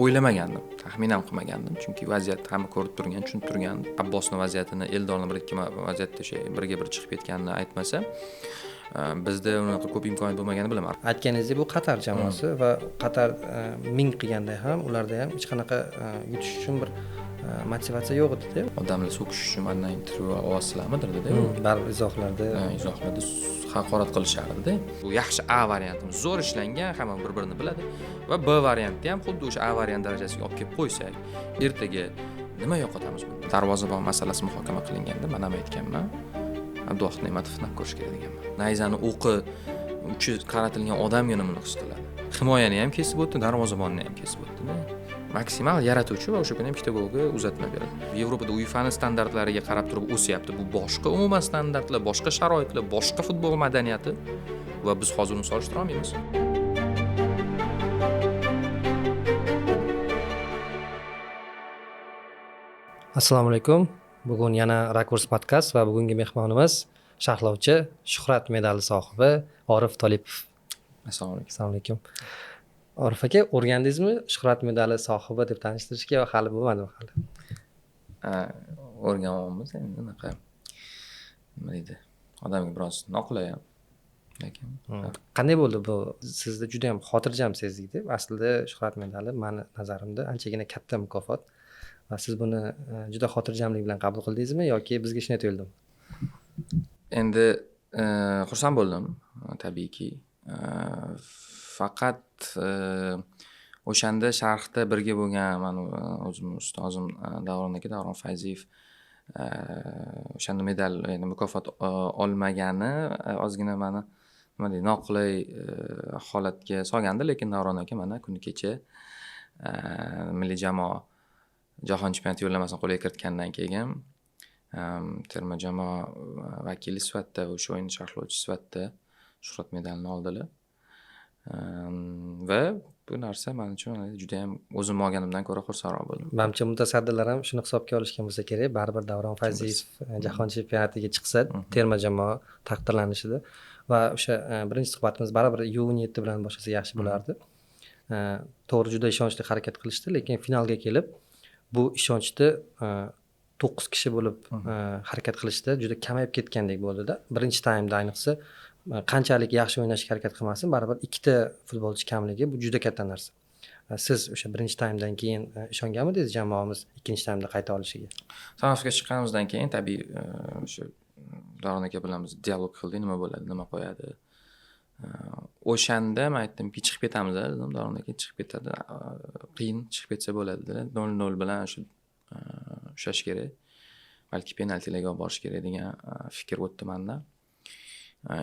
O'ylamagandim, taxmin ham qilmagandim, chunki vaziyat hamma ko'rib turgan, tushunib turgan. Abbosni vaziyatini, Eldorni bir ikki vaziyatda o'sha birga bir chiqib ketganini aytmasa, bizda unaqa ko'p imkoniyat bo'lmaganini bilaman. Aytganingizdek, bu Qatar jamoasi va Qatar ming qilganda ham ularda ham hech qanaqa yutish uchun bir motivatsiya yo'q edi-da. Odamlar so'kish uchun mandan intervyu olasizlarmi dedi. Baribir izohlarda izohlarda haqorat qilishardi-da. Bu yaxshi A variantimiz, zo'r ishlangan, hamma bir-birini biladi va B variantni ham xuddi o'sha A variant darajasiga olib kelib qo'ysak, ertaga nima yo'qotamiz bunda? Darvozabon masalasi muhokama qilinganda men ham aytganman, Abduvohid Ne'matovni ko'rish kerak deganman. Nayzani o'qi uchi qaratilgan odamgina buni his qiladi. Himoyani ham kesib o'tdi, darvozabonni ham kesib o'tdi-da. Maksimal yaratuvchi va o'sha kuni ham ikkita golga uzatma berdi. Yevropada UEFAning standartlariga qarab turib o'syapti. Bu boshqa umuman standartlar, boshqa sharoitlar, boshqa futbol madaniyati va biz hozir uni solishtira olmaymiz. Assalomu alaykum. Bugun yana Rakurs podkast va bugungi mehmonimiz sharhlovchi, Shuhrat medali sohibi Orif Tolipov. Assalomu alaykum. Assalomu alaykum. Orif aka, o'rgandingizmi Shuhrat medali sohibi deb tanishtirishga yo hali bo'lmadimi hali? O'rganyapmiz endi, unaqa nima deydi, odamga biroz noqulay ham, lekin Qanday bo'ldi bu? Sizni juda ham xotirjam sezdik-da. Aslida Shuhrat medali meni nazarimda anchagina katta mukofot. Va siz buni juda xotirjamlik bilan qabul qildingizmi yoki bizga shunday tuyuldimi? Endi xursand bo'ldim, tabiiyki. Faqat o'shanda sharhda birga bo'lgan mani o'zimni ustozim Davron aka, Davron Fayziyev o'shanda medal, ya'ni mukofot olmagani ozgina mani nima deydi, noqulay holatga solgandi, lekin Davron aka mana kuni kecha milliy jamoa jahon chempionati yo'llanmasini qo'lga kiritgandan keyin terma jamoa vakili sifatida o'sha o'yin sharhlovchi sifatida Shuhrat medalini oldilar. Va bu narsa men uchun juda ham o'zim olganimdan ko'ra xursandroq bo'ldim. Manimcha mutasaddilar ham shuni hisobga olishgan bo'lsa kerak. Baribir Davron Fayziyev jahon chempionatiga chiqsa, terma jamoa taqdirlanishida va o'sha birinchi suhbatimiz baribir U17 bilan boshlasa yaxshi bo'lardi. To'g'ri, juda ishonchli harakat qilishdi, lekin finalga kelib bu ishonchni 9 kishi bo'lib harakat qilishda juda kamayib ketgandek bo'ldi-da. Birinchi taymda ayniqsa qanchalik yaxshi o'ynashga harakat qilmasin, baribir ikkita futbolchi kamligi bu juda katta narsa. Siz o'sha birinchi taymdan keyin ishonganmidingiz jamoamiz ikkinchi taymda qayta olishiga? Tanaffusga chiqqanimizdan keyin tabiiy o'sha Davron aka bilan biz dialog qildik, nima bo'ladi, nima qo'yadi. O'shanda men aytdimki, chiqib ketamiz dedim, Davron aka chiqib ketadi, qiyin chiqib ketsa bo'ladi dedi. 0-0 bilan shu ushlash kerak, balki penaltilarga olib borish kerak degan fikr o'tdi mendan.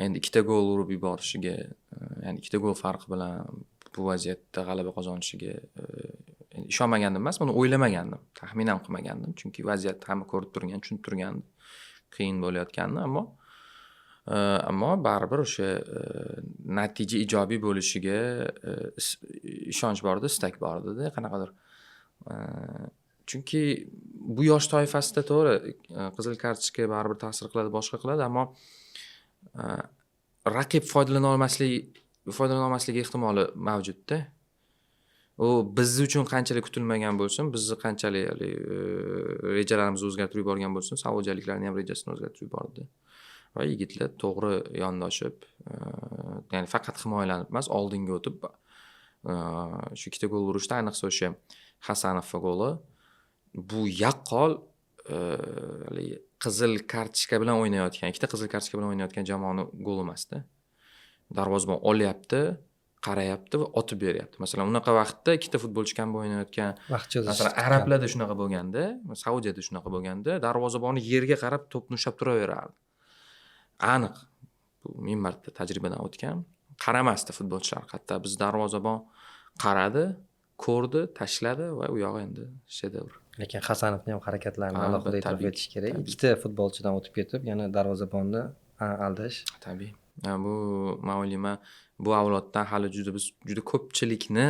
Endi ikkita gol urib yuborishiga, ya'ni ikkita gol farqi bilan bu vaziyatda g'alaba qozonishiga ishonmagandim emas, buni o'ylamagandim, taxmin ham qilmagandim, chunki vaziyat hamma ko'rib turgan, tushunib turgandi, qiyin bo'layotganini, ammo baribir o'sha natija ijobiy bo'lishiga ishonch bor edi, istak bor edi, qanaqadir. Chunki bu yosh toifasida to'g'ri qizil kartochka baribir ta'sir qiladi, boshqa qiladi, ammo raqib foydalana olmasligi ehtimoli mavjud-da. U biz uchun qanchalik kutilmagan bo'lsin, bizni qanchalik rejalarimizni o'zgartirib yuborgan bo'lsin, saudiyaliklarning ham rejasini o'zgartirib yubordi. Va yigitlar to'g'ri yondoshib, ya'ni faqat himoyalanib emas, oldinga o'tib, shu ikkita gol urishda, ayniqsa o'sha Hasanov goli, bu yaqqol qizil kartochka bilan o'ynayotgan, ikkita qizil kartochka bilan o'ynayotgan jamoani goli emasdi. Darvozabon olyapti, qarayapti va otib beryapti. Masalan, unaqa vaqtda ikkita futbolchi kam o'ynayotgan, masalan, arablarda shunaqa bo'lganda, Saudiyada shunaqa bo'lganda, darvozaboni yerga qarab to'pni ushlab turaverardi. Aniq bu ming marta tajribadan o'tgan. Qaramasdi futbolchilar, hatto biz darvozabon qaradi, ko'rdi, tashladi va u yog'i endi shedevr. Lekin Hasanovning ham harakatlarini alohida e'tirof etish kerak. Ikkita futbolchidan o'tib ketib, yana darvozabonni aldash. Tabiiy. Bu men o'ylayman, bu avloddan hali juda biz juda ko'pchilikni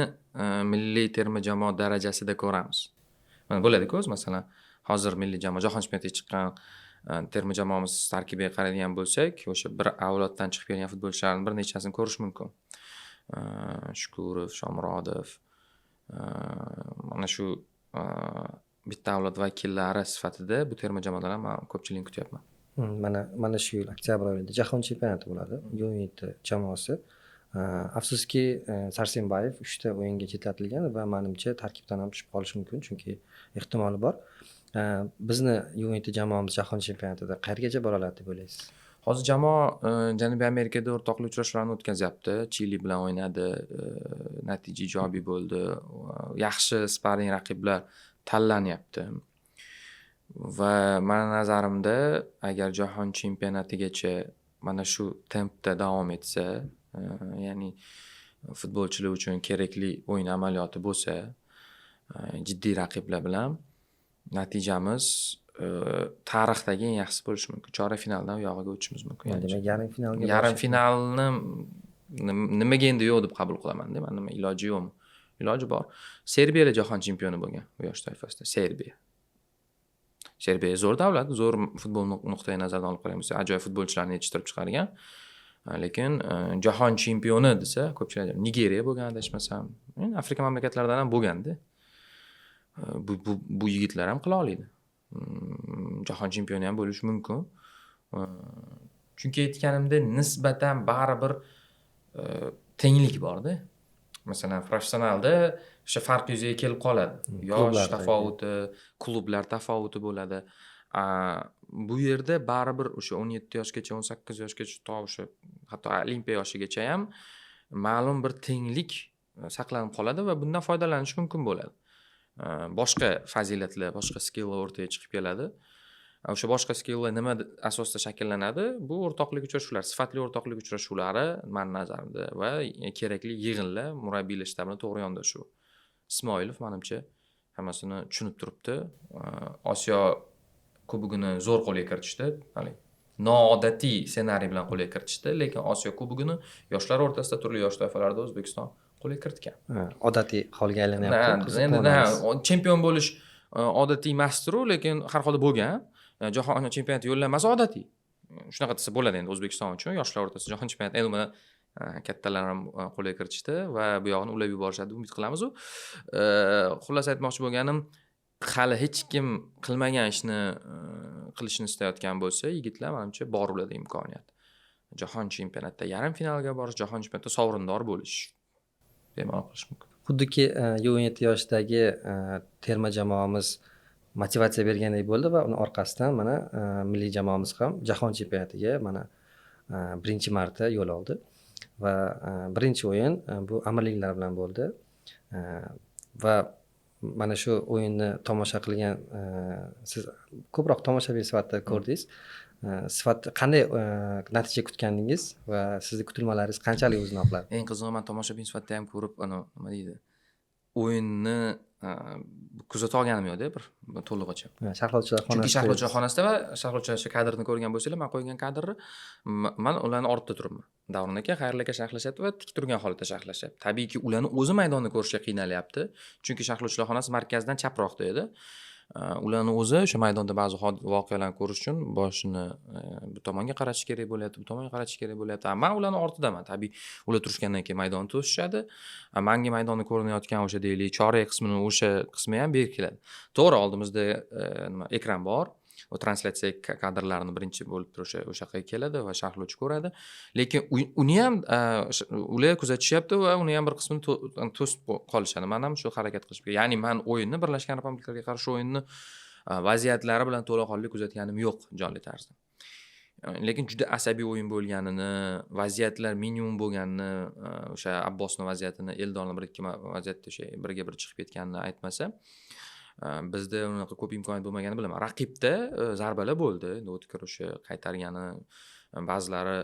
milliy terma jamoa darajasida ko'ramiz. Mana bo'ladi-ku, masalan, hozir milliy jamoa jahon chempionatiga chiqqan terma jamoamiz tarkibiga qaraydigan bo'lsak, o'sha bir avloddan chiqib kelgan futbolchilarning bir nechasini ko'rish mumkin. Shukurov, Shomurodov, Mana shu bitta avlod vakillari sifatida bu terma jamoadan ham man ko'pchilikni kutyapman. Mana shu yil oktyabr oyida jahon chempionati bo'ladi. U17 jamoasi. Afsuski, Sarsenbayev 3 ta o'yinga chetlatilgan va manimcha tarkibdan ham tushib qolishi mumkin, chunki ehtimoli bor. Bizni U17 jamoamiz jahon chempionatida qayergacha bora oladi deb o'ylaysiz? Hozir jamoa Janubiy Amerikada o'rtoqlik uchrashuvlarini o'tkazyapti. Chili bilan o'ynadi, natija ijobiy bo'ldi. Yaxshi sparing raqiblar tanlanyapti. Va mani nazarimda, agar jahon chempionatigacha mana shu tempda davom etsa, ya'ni futbolchilar uchun kerakli o'yin amaliyoti bo'lsa, jiddiy raqiblar bilan natijamiz tarixdagi eng yaxshisi bo'lishi mumkin. Chorak finaldan u yog'iga o'tishimiz mumkin. Demak, yarim finalga Yarim finalni nimaga endi yo'q deb qabul qilaman-da, man nima iloji yo'qmi? Iloji bor. Serbiyada jahon chempioni bo'lgan bu yosh toifasida. Serbiya. Serbiya zo'r davlat, zo'r futbol nuqtai nazaridan olib qaragan bo'lsak, ajoyib futbolchilarni yetishtirib chiqargan. Lekin jahon chempioni desa, ko'pchilik Nigeriya bo'lgan adashmasam, Afrika mamlakatlaridan ham bo'lganda. Bu yigitlar ham qila oladi. Jahon chempioni ham bo'lishi mumkin. Chunki aytganimda nisbatan baribir tenglik borda. Masalan, professionalda o'sha farq yuzaga kelib qoladi. Yosh tafovuti, klublar tafovuti bo'ladi. Bu yerda baribir o'sha 17 yoshgacha, 18 yoshgacha to o'sha hatto olimpiya yoshigacha ham ma'lum bir tenglik saqlanib qoladi va bundan foydalanish mumkin bo'ladi. Boshqa fazilatlar, boshqa skilllar o'rtaga chiqib keladi. O'sha boshqa skilllar nima asosida shakllanadi? Bu o'rtoqlik uchrashuvlar, sifatli o'rtoqlik uchrashuvlari mani nazarimda va kerakli yig'inlar, murabbiylar shtabini to'g'ri yondashuvi. Ismoilov menimcha hammasini tushunib turibdi. Osiyo Kubogini zo'r qo'lga kiritishdi. Hali noodatiy ssenariy bilan qo'lga kiritishdi, lekin Osiyo Kubogini yoshlar o'rtasida turli yosh toifalarida O'zbekiston qo'lga kiritgan. Odatiy holga aylanyapti. Endi chempion bo'lish odatiy emasdir-u, lekin har holda bo'lgan. Jahon chempionati yo'llanmasi odatiy. Shunaqa desa bo'ladi endi O'zbekiston uchun yoshlar o'rtasida jahon chempionati endi mana kattalar ham qo'lga kiritishdi va bu yog'ini ulab yuborishadi deb umid qilamiz u. Xullas aytmoqchi bo'lganim, hali hech kim qilmagan ishni qilishni istayotgan bo'lsa, yigitlar menimcha bor ularda imkoniyat. Jahon chempionatida yarim finalga borish, jahon chempionatida sovrindor bo'lish bemalol qilish mumkin. Xuddiki U17 yoshdagi terma jamoamiz motivatsiya bergandek bo'ldi va uni orqasidan mana milliy jamoamiz ham jahon chempionatiga mana birinchi marta yo'l oldi va birinchi o'yin bu Amirliklar bilan bo'ldi va mana shu o'yinni tomosha qilgan siz ko'proq tomoshabin sifatida ko'rdingiz. Sifat qanday natija kutgandingiz va sizni kutilmalaringiz qanchalik o'zini oqladi? Eng qizig'i, man tomoshabin sifatida ham ko'rib, ana nima deydi, o'yinni kuzata olganim yo'qda bir to'lig'icha. Sharhlovchilar xonasida. Chunki sharhlovchilar xonasida va sharhlovchilar o'sha kadrni ko'rgan bo'lsanglar, man qo'ygan kadrni, man ularni ortida turibman. Davron aka, Xayrul aka sharhlashyapti va tik turgan holatda sharhlashyapti. Tabiiyki, ularni o'zi maydonni ko'rishga qiynalyapti. Chunki sharhlovchilar xonasi markazdan chaproqda edi. Ularni o'zi o'sha maydonda ba'zi voqealarni ko'rish uchun boshini bu tomonga qaratish kerak bo'lyapti, bu tomonga qaratish kerak bo'lyapti. Man ularni ortidaman. Tabiiy, ular turishgandan keyin maydonni to'sishadi. Manga maydonni ko'rinayotgan o'sha deylik chorak qismini o'sha qismi ham berkiladi. To'g'ri, oldimizda nima ekran bor. O translyatsiya kadrlarini birinchi bo'lib turib o'sha yoqqa keladi va sharhlovchi ko'radi. Lekin uni ham ular kuzatishyapti va uni ham bir qismini to'sib qolishadi. Man ham shu harakat qilishim kerak. Ya'ni man o'yinni Birlashgan Arab Amirliklariga qarshi o'yinni vaziyatlari bilan to'laqonli kuzatganim yo'q jonli tarzda. Lekin juda asabiy o'yin bo'lganini, vaziyatlar minimum bo'lganini, o'sha Abbosni vaziyatini, Eldorni bir ikki vaziyatda o'sha birga bir chiqib ketganini aytmasa, bizda unaqa ko'p imkoniyat bo'lmaganini bilaman. Raqibda zarbalar bo'ldi. Endi o'tkir o'sha qaytargani, ba'zilari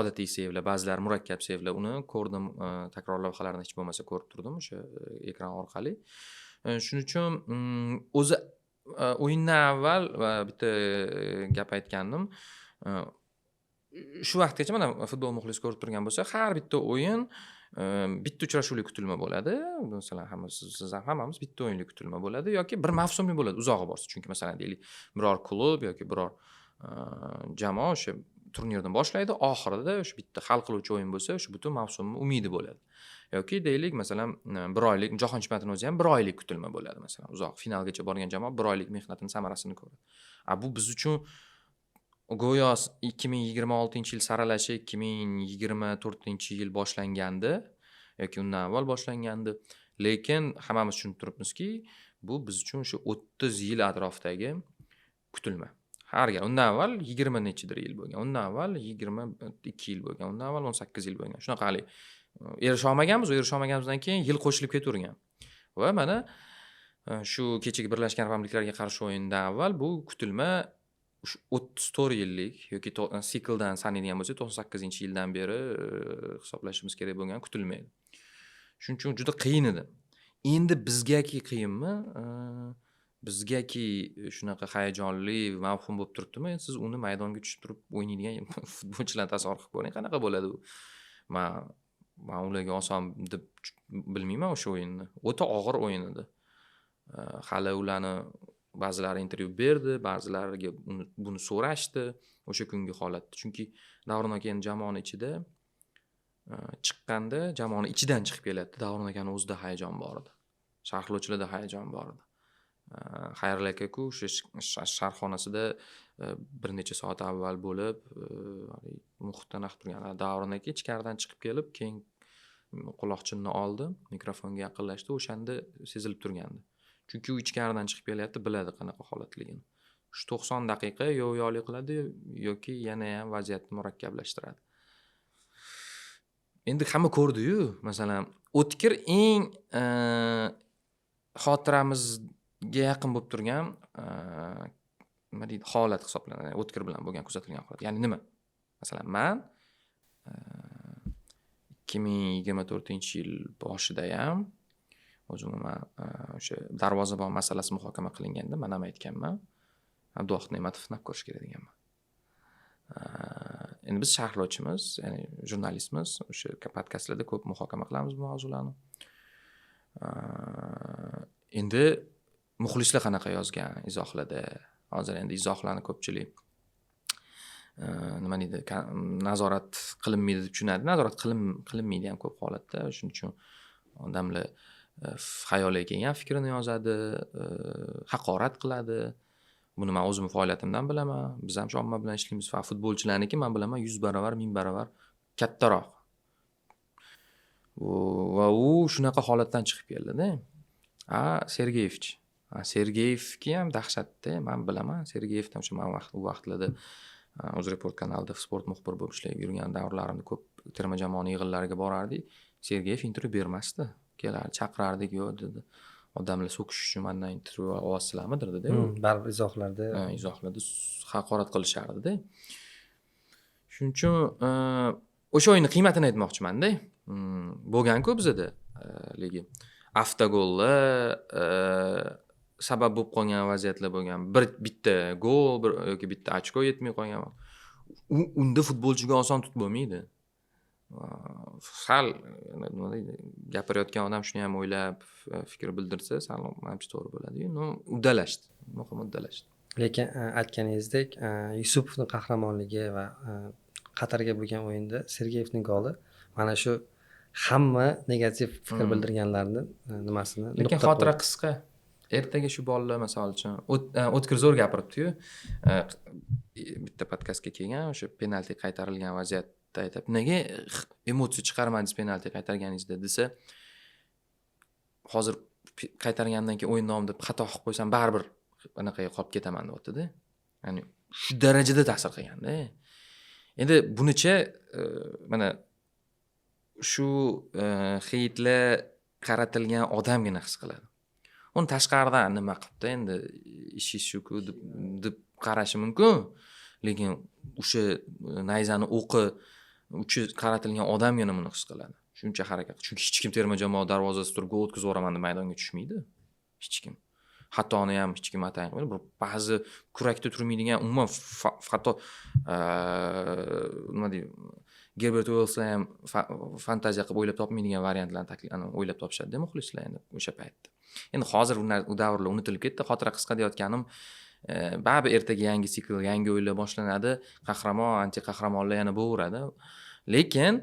odatiy sevlar, ba'zilari murakkab sevlar. Uni ko'rdim, takror lavhalarni hech bo'lmasa ko'rib turdim o'sha ekran orqali. Shuning uchun o'zi o'yindan avval bitta gap aytgandim. Shu vaqtgacha mana futbol muxlisi ko'rib turgan bo'lsa, har bitta o'yin bitta uchrashuvli kutilma bo'ladi. Masalan, siz ham hammamiz bitta o'yinli kutilma bo'ladi yoki bir mavsumli bo'ladi uzog'i borsa. Chunki masalan deylik, biror klub yoki biror jamoa o'sha turnirni boshlaydi, oxirida o'sha bitta hal qiluvchi o'yin bo'lsa, o'sha butun mavsumni umidi bo'ladi. Yoki deylik, masalan, bir oylik jahon chempionatini o'zi ham bir oylik kutilma bo'ladi, masalan, uzoq finalgacha borgan jamoa bir oylik mehnatini samarasini ko'radi. A bu biz uchun go'yo 2026-yil saralashi 2024-yil boshlangandi yoki undan avval boshlangandi. Lekin hammamiz tushunib turibmizki, bu biz uchun o'sha 30 yil atrofidagi kutilma. Har gal undan avval 20 nechidir yil bo'lgan, undan avval 22 yil bo'lgan, undan avval 18 yil bo'lgan. Shunaqa haligi erisha olmaganmiz, erisha olmaganimizdan keyin yil qo'shilib ketavergan. Va mana shu kechagi Birlashgan Arab Amirliklariga qarshi o'yindan avval bu kutilma 34 yillik yoki sikldan sanaydigan bo'lsak, 98-yildan beri hisoblashimiz kerak bo'lgan kutilma edi. Shuning uchun juda qiyin edi. Endi bizgaki qiyinmi? Bizgaki shunaqa hayajonli, mavhum bo'lib turibdimi? Siz uni maydonga tushib turib o'ynaydigan futbolchilarni tasavvur qilib ko'ring, qanaqa bo'ladi u. Man ularga oson deb bilmayman o'sha o'yinni. O'ta og'ir o'yin edi. Hali ularni ba'zilari intervyu berdi, ba'zilariga buni so'rashdi o'sha kungi holatda. Chunki Davron aka endi jamoani ichida chiqqanda, jamoani ichidan chiqib kelyapti. Davron akani o'zida hayajon bor edi. Sharhlovchilarda hayajon bor edi. Xayrli aka-ku o'sha sharxonasida bir necha soat avval bo'lib, muhitdan aqib turgan. Davron aka ichkaridan chiqib kelib, keyin quloqchinni oldi, mikrofonga yaqinlashdi, o'shanda sezilib turgandi. Chunki u ichkaridan chiqib kelyapti, biladi qanaqa holatligini. Shu 90 daqiqa yo yo'li qiladi yoki yana ham vaziyatni murakkablashtiradi. Endi hamma ko'rdi-yu, masalan, O'tkir eng xotiramizga yaqin bo'lib turgan nima deydi, holat hisoblanadi. O'tkir bilan bo'lgan kuzatilgan holat. Ya'ni nima? Masalan, man 2024-yil boshida ham o'zi umuman o'sha darvozabon masalasi muhokama qilinganda man ham aytganman, Abduvohid Ne'matovni olib ko'rish kerak deganman. Endi biz sharhlovchimiz, ya'ni jurnalistmiz, o'sha podkastlarda ko'p muhokama qilamiz bu mavzularni. Endi muxlislar qanaqa yozgan izohlarda, hozir endi izohlarni ko'pchilik nima deydi, nazorat qilinmaydi deb tushunadi. Nazorat qilinmaydi ham ko'p holatda. Shuning uchun odamlar xayoliga kelgan fikrini yozadi, haqorat qiladi. Buni men o'zimni faoliyatimdan bilaman. Biz ham shu omma bilan ishlaymiz va futbolchilarniki men bilaman 100 barobar, 1000 barobar kattaroq. Va u shunaqa holatdan chiqib keldida. A Sergeyevchi. Sergeyevki ham dahshatda, men bilaman. Sergeyevdan o'sha men u vaqtlarda Uzreport kanalida sport muxbiri bo'lib ishlab yurgan davrlarimda ko'p terma jamoaning yig'inlariga borardik. Sergeyev intervyu bermasdi. Kelardi, chaqirardik, yo'q dedi. Odamlar so'kish uchun mendan intervyu olasizlarmi dedi-da. Baribir izohlarda. Ha, izohlarda haqorat qilishardi-da. Shuning uchun o'sha o'yinni qiymatini aytmoqchiman-da. Bo'lgan-ku bizada haligi avtogollar sabab bo'lib qolgan vaziyatlar bo'lgan. Bir bitta gol, bir yoki bitta ochko yetmay qolgan. Unda futbolchiga oson tutib bo'lmaydi. Sal nima deydi, gapirayotgan odam shuni ham o'ylab fikr bildirsa, sal manimcha to'g'ri bo'ladi-yu. No, uddalashdi. Muhimi uddalashdi. Lekin aytganingizdek, Yusupovning qahramonligi va Qatarga bo'lgan o'yinda Sergeyevning goli mana shu hamma negativ fikr bildirganlarni nimasini Lekin xotira qisqa. Ertaga shu bolalar misol uchun O'tkir zo'r gapiribdi-yu. Bitta podkastga kelgan, o'sha penalti qaytarilgan vaziyatda aytib, nega emotsiya chiqarmadingiz penalti qaytarganingizda desa, hozir qaytargandan keyin o'yin davomida xato qilib qo'ysam baribir anaqaga qolib ketaman deyapti-da. Ya'ni shu darajada ta'sir qilganda. Endi bunicha mana shu heytlar qaratilgan odamgina his qiladi. Uni tashqaridan nima qilibdi endi ishingiz shu-ku deb qarashi mumkin, lekin o'sha nayzani o'qi uchi qaratilgan odamgina buni his qiladi. Shuncha harakat. Chunki hech kim terma jamoa darvozasida turib gol o'tkazib yuboraman deb maydonga tushmaydi. Hech kim. Xatoni ham hech kim atayin qilmaydi. Bir ba'zi kurakda turmaydigan umuman hatto nima deydi, Gerbert Uellslar ham fantaziya qilib o'ylab topmaydigan variantlarni o'ylab topishadi muxlislar endi o'sha paytda. Endi hozir u davrlar unutilib ketdi. Xotira qisqa deyotganim, Baribir ertaga yangi sikl, yangi o'yinlar boshlanadi, qahramon, anti qahramonlar yana bo'laveradi. Lekin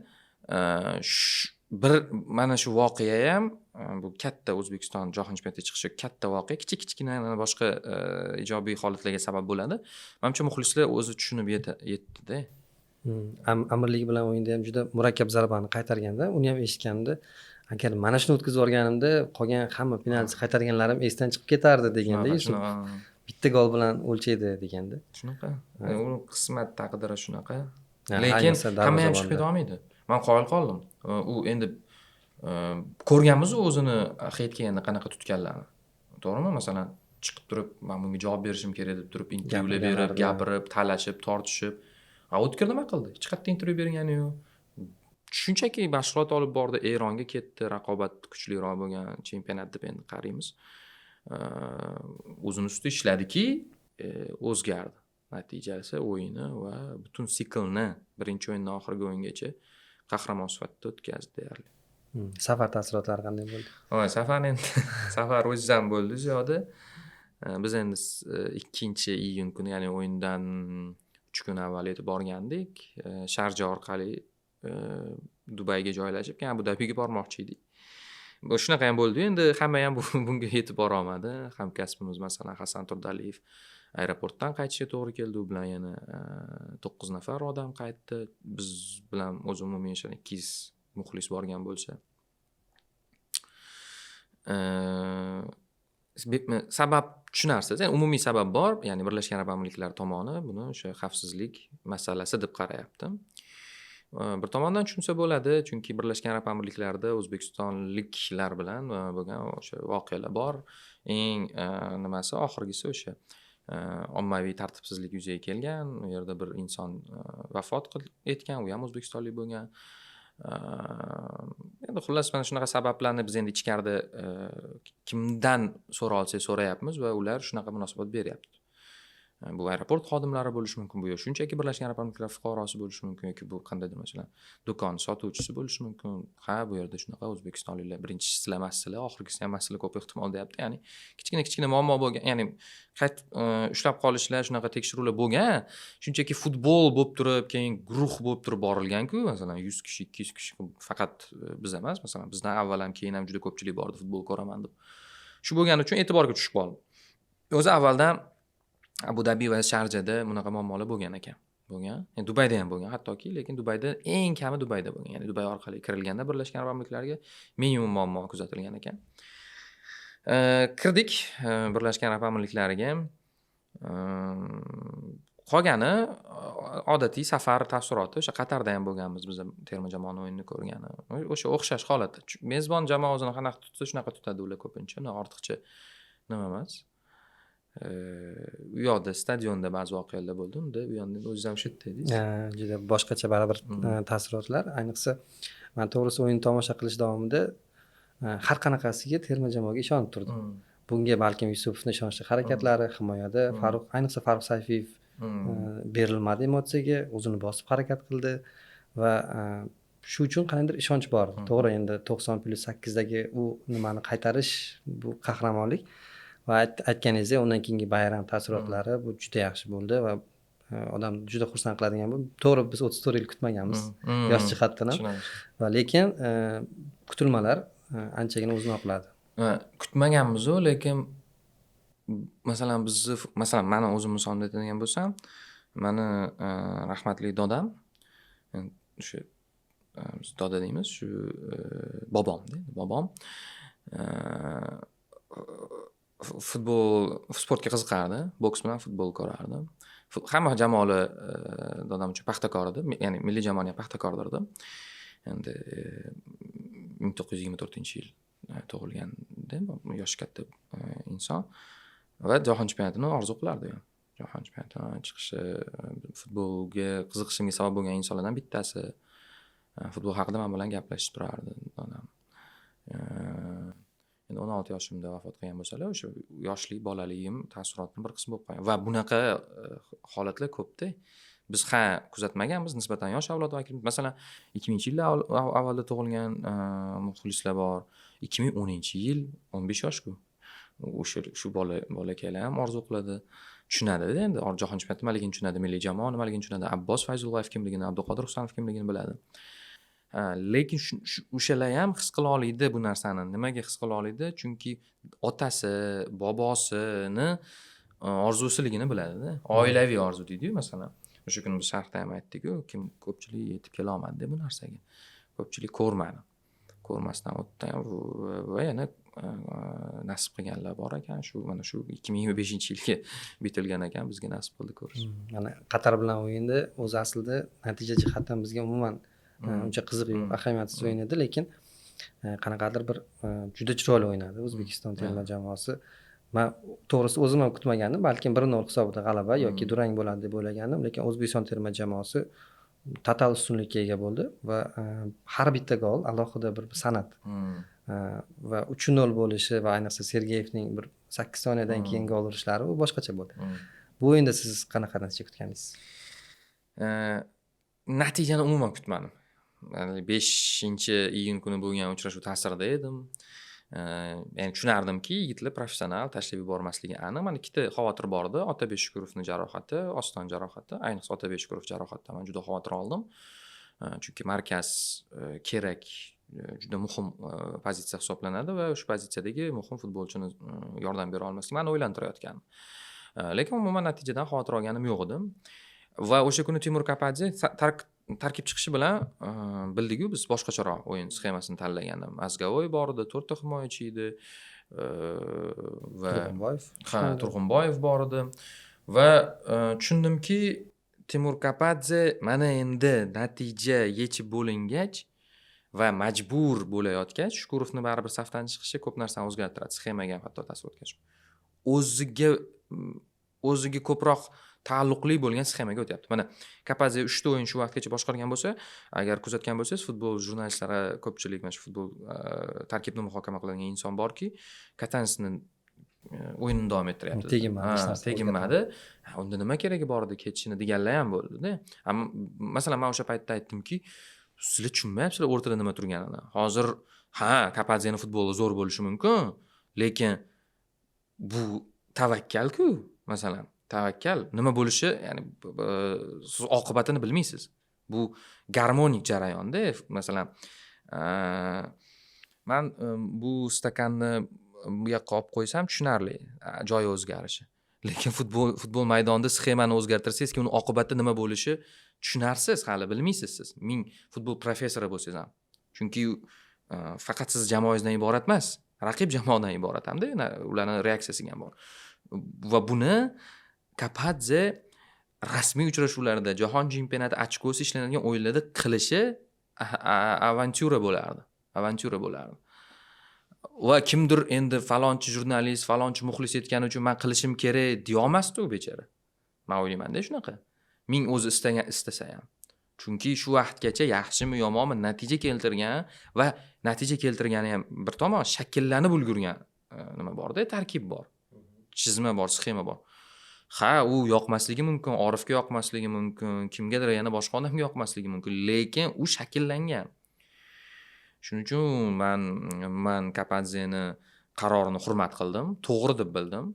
bir mana shu voqea ham, bu katta O'zbekiston jahon chempionatiga chiqishi katta voqea, kichik kichkina boshqa ijobiy holatlarga sabab bo'ladi. Manimcha, muxlislar o'zi tushunib yetdida. Amirlik bilan o'yinda ham juda murakkab zarbani qaytarganda, uni ham eshitganimda, agar mana shuni o'tkazib yuborganimda, qolgan hamma penalti qaytarganlarim esdan chiqib ketardi deganda Yusuf. Bitta gol bilan o'lchaydi deganda. Shunaqa, uni qismat, taqdiri shunaqa, lekin hamma ham chiqib keta olmaydi. Man qoyil qoldim. U endi ko'rganmiz o'zini хейт kelganda qanaqa tutganlarni, to'g'rimi? Masalan, chiqib turib, man bunga javob berishim kerak deb turib, intervyular berib, gapirib, talashib, tortishib. A O'tkir nima qildi? Hech qayerda intervyu bergani yo'q, shunchaki mashg'ulot olib bordi, Eronga ketdi, raqobat kuchliroq bo'lgan chempionat deb endi qaraymiz. O'zini ustida ishladiki, o'zgardi natijasi, o'yini va butun siklni birinchi o'yindan oxirgi o'yingacha qahramon sifatida o'tkazdi deyarli. Safar taassurotlari qanday bo'ldi? Voy, safar endi, safar o'ziz ham bo'ldi ziyoda. Biz endi 2-iyun kuni, ya'ni o'yindan 3 kun avval yetib borgandik. Sharja orqali Dubayga joylashib, keyin Abu Dabiga bormoqchi edik. Shunaqa ham bo'ldi, endi hamma ham bunga yetib borolmadi. Hamkasbimiz, masalan, Hasan Turdaliyev aeroportdan qaytishga to'g'ri keldi. U bilan yana 9 nafar odam qaytdi. Biz bilan o'zi umumiy o'sha 200 muxlis borgan bo'lsa. Sabab tushunarsiz, ya'ni umumiy sabab bor, ya'ni Birlashgan Arab Amirliklari tomoni buni o'sha xavfsizlik masalasi deb qarayapti. Bir tomondan tushunsa bo'ladi, chunki Birlashgan Arab Amirliklarida o'zbekistonliklar bilan bo'lgan o'sha voqealar bor. Eng nimasi, oxirgisi o'sha ommaviy tartibsizlik yuzaga kelgan, u yerda bir inson vafot etgan, u ham o'zbekistonlik bo'lgan. Endi xullas, mana shunaqa sabablarni biz endi ichkarida kimdan so'ra olsak so'rayapmiz va ular shunaqa munosabat beryapti. Bu aeroport xodimlari bo'lishi mumkin, bu yo shunchaki Birlashgan Arab Amirliklari fuqarosi bo'lishi mumkin yoki bu qandaydir, masalan, do'kon sotuvchisi bo'lishi mumkin. Ha, bu yerda shunaqa o'zbekistonliklar, birinchisi sizlar emassizlar, oxirgisi ham emassizlar ko'p ehtimol, deyapti. Ya'ni kichkina kichkina muammo bo'lgan, ya'ni qaytib ushlab qolishlar, shunaqa tekshiruvlar bo'lgan. Shunchaki futbol bo'lib turib, keyin guruh bo'lib turib borilganku, masalan, 100 kishi, 200 kishi, faqat biz emas, masalan, bizdan avval ham, keyin ham juda ko'pchilik bordi futbol ko'raman deb. Shu bo'lgani uchun e'tiborga tushib qoldi. O'zi avvaldan Abu Dabi va Sharjada bunaqa muammolar bo'lgan ekan, bo'lgan. Yani Dubayda ham bo'lgan hattoki, lekin Dubayda eng kami Dubayda bo'lgan. Ya'ni Dubay orqali kirilganda Birlashgan Arab Amirliklariga minimum muammo kuzatilgan ekan. Kirdik Birlashgan Arab Amirliklariga. Qolgani odatiy safar taassuroti. O'sha Qatarda ham bo'lganmiz biz, terma jamoani o'yinini ko'rgani, o'sha o'xshash holatda. Mezbon jamoa o'zini qanaqa tutsa, shunaqa tutadi ular ko'pincha. Ortiqcha nima emas. U yoqda stadionda ba'zi voqealar bo'ldi. Unda u yoqda o'zingiz ham shu yerda edingiz. Juda boshqacha baribir taassurotlar. Ayniqsa, man to'g'risi o'yin tomosha qilish davomida har qanaqasiga terma jamoaga ishonib turdim. Bunga balkim Yusupovni ishonchli harakatlari himoyada, Farruh, ayniqsa Farruh Sayfiyev berilmadi emotsiyaga, o'zini bosib harakat qildi va shu uchun qandaydir ishonch bor. To'g'ri, endi 90+8dagi u nimani qaytarish, bu qahramonlik va aytganingizdek, undan keyingi bayram taassurotlari, bu juda yaxshi bo'ldi va odam juda xursand qiladigan bu. To'g'ri, biz 34 yil kutmaganmiz yosh jihatdan ham va lekin kutilmalar anchagina o'zini oqladi. Kutmaganmizu, lekin masalan, bizni, masalan, mani o'zim misolimda aytadigan bo'lsam, mani rahmatli dodam, o'sha biz doda deymiz, shu bobomda, bobom futbol, sportga qiziqardi, boks bilan futbol ko'rardi. Hamma jamoalar dodam uchun Paxtakor edi, ya'ni milliy jamoani ham Paxtakordir. Endi 1924-yil tug'ilganda, yoshi katta inson va jahon chempionatini orzu qilardi u ham. Jahon chempionatini chiqishi futbolga qiziqishimga sabab bo'lgan insonlardan bittasi. Futbol haqida man bilan gaplashib turardi dadam. Endi 16 yoshimda vafot qilgan bo'lsalar, o'sha yoshlik, bolaligim taassurotini bir qismi bo'lib qolgan va bunaqa holatlar ko'pda. Biz, ha, kuzatmaganmiz, nisbatan yosh avlod vakili. Masalan, 2000-yillar avvalda tug'ilgan muxlislar bor. 2010-yil, 15 yoshku. O'sha shu bolakaylar ham orzu qiladi, tushunadi endi jahon chempionati nimaligini tushunadi, milliy jamoa nimaligini tushunadi, Abbos Fayzullayev kimligini, Abduqodir Husanov kimligini biladi. Lekin o'shalar ham his qila oladi bu narsani. Nimaga his qila oladi? Chunki otasi, bobosini orzusiligini biladida. Oilaviy orzu deydiyu, masalan. O'sha kuni biz sharhda ham aytdik-ku, kim ko'pchilik yetib kela olmadi bu narsaga. Ko'pchilik ko'rmadi. Ko'rmasdan o'tdi va yana nasib qilganlar bor ekan. Shu mana shu 2025-yilga bitilgan ekan, bizga nasib qildi ko'rish. Mana Qatar bilan o'yinda o'zi aslida natija jihatdan bizga umuman uncha qiziq yo'q, ahamiyatsiz o'yin edi, lekin qanaqadir bir juda chiroyli o'ynadi O'zbekiston terma jamoasi. Man to'g'risi o'zim ham kutmagandim, balkim 1-0 hisobida g'alaba yoki durang bo'ladi deb o'ylagandim, lekin O'zbekiston terma jamoasi total ustunlikka ega bo'ldi va har bitta gol alohida bir san'at. Va 3-0 bo'lishi va ayniqsa Sergeyevning bir 8 soniyadan keyin gol urishlari, u boshqacha bo'ldi. Bu o'yinda siz qanaqa natija kutgandingiz? Natijani umuman kutmadim. 5-iyun kuni bo'lgan uchrashuv ta'sirida edim. Ya'ni tushunardimki, yigitlar professional, tashlab yubormasligi aniq. Mana ikkita xavotir bor edi: Otabek Shukurovni jarohati, Oston jarohati. Ayniqsa Otabek Shukurov jarohatidan man juda xavotir oldim, chunki markaz kerak, juda muhim pozitsiya hisoblanadi va o'sha pozitsiyadagi muhim futbolchini yordam bera olmaslik mani o'ylantirayotgan. Lekin umuman natijadan xavotir olganim yo'q edi. Va o'sha kuni Timur Kapadze tarkib chiqishi bilan bildik-ku biz, boshqacharoq o'yin sxemasini tanlaganini. Mozgovoy bor edi, to'rtta himoyachi edi va Turg'unboyev. Ha, Turg'unboyev bor edi va tushundimki, Timur Kapadze mana endi natija yechib bo'lingach va majbur bo'layotgach, Shukurovni baribir safdan chiqishi ko'p narsani o'zgartiradi, sxemaga ham hatto ta'sir o'tkazishi, o'ziga ko'proq taalluqli bo'lgan sxemaga o'tyapti. Mana Kapadze uchta o'yin shu vaqtgacha boshqargan bo'lsa, agar kuzatgan bo'lsangiz, futbol jurnalistlari ko'pchilik, mana shu futbol tarkibni muhokama qiladigan inson borki, Katansni o'yinini davom ettiryapti. Teginmadi, hech Ha, narsa. Teginmadi. Ha, unda nima keragi bor edi ketishini deganlar ham bo'ldida. Ammo masalan, man o'sha paytda aytdimki, sizlar tushunmayapsizlar o'rtada nima turganini. Hozir ha, Kapadzeni futboli zo'r bo'lishi mumkin, lekin bu tavakkalku, masalan, tavakkal nima bo'lishi, ya'ni siz oqibatini bilmaysiz. Bu garmonik jarayonda, masalan, man bu stakanni bu yoqqa olib qo'ysam tushunarli, joyi o'zgarishi. Lekin futbol maydonida sxemani o'zgartirsangiz, uni oqibati nima bo'lishi tushunarsiz, hali bilmaysiz siz. Ming futbol professori bo'lsangiz ham. Chunki faqat siz jamoangizdan iborat emas, raqib jamoadan iborat hamda ularni reaksiyasiga ham bor. Va buni Kapadze rasmiy uchrashuvlarda, jahon chempionati ochkosi ishlanadigan o'yinlarda qilishi avantyura bo'lardi. Avantyura bo'lardi. Va kimdir endi falonchi jurnalist, falonchi muxlis aytgani uchun man qilishim kerak deyolmasdi u bechora. Man o'ylaymanda shunaqa. Ming o'zi istagan istasa ham. Chunki shu vaqtgacha yaxshimi, yomonmi natija keltirgan va natija keltirgani ham bir tomon, shakllanib ulgurgan nima borda, tarkib bor. Chizma bor, sxema bor. Ha, u yoqmasligi mumkin, Orifga yoqmasligi mumkin, kimgadir, yana boshqa odamga yoqmasligi mumkin, lekin u shakllangan. Shuning uchun man Kapadzeni qarorini hurmat qildim, to'g'ri deb bildim.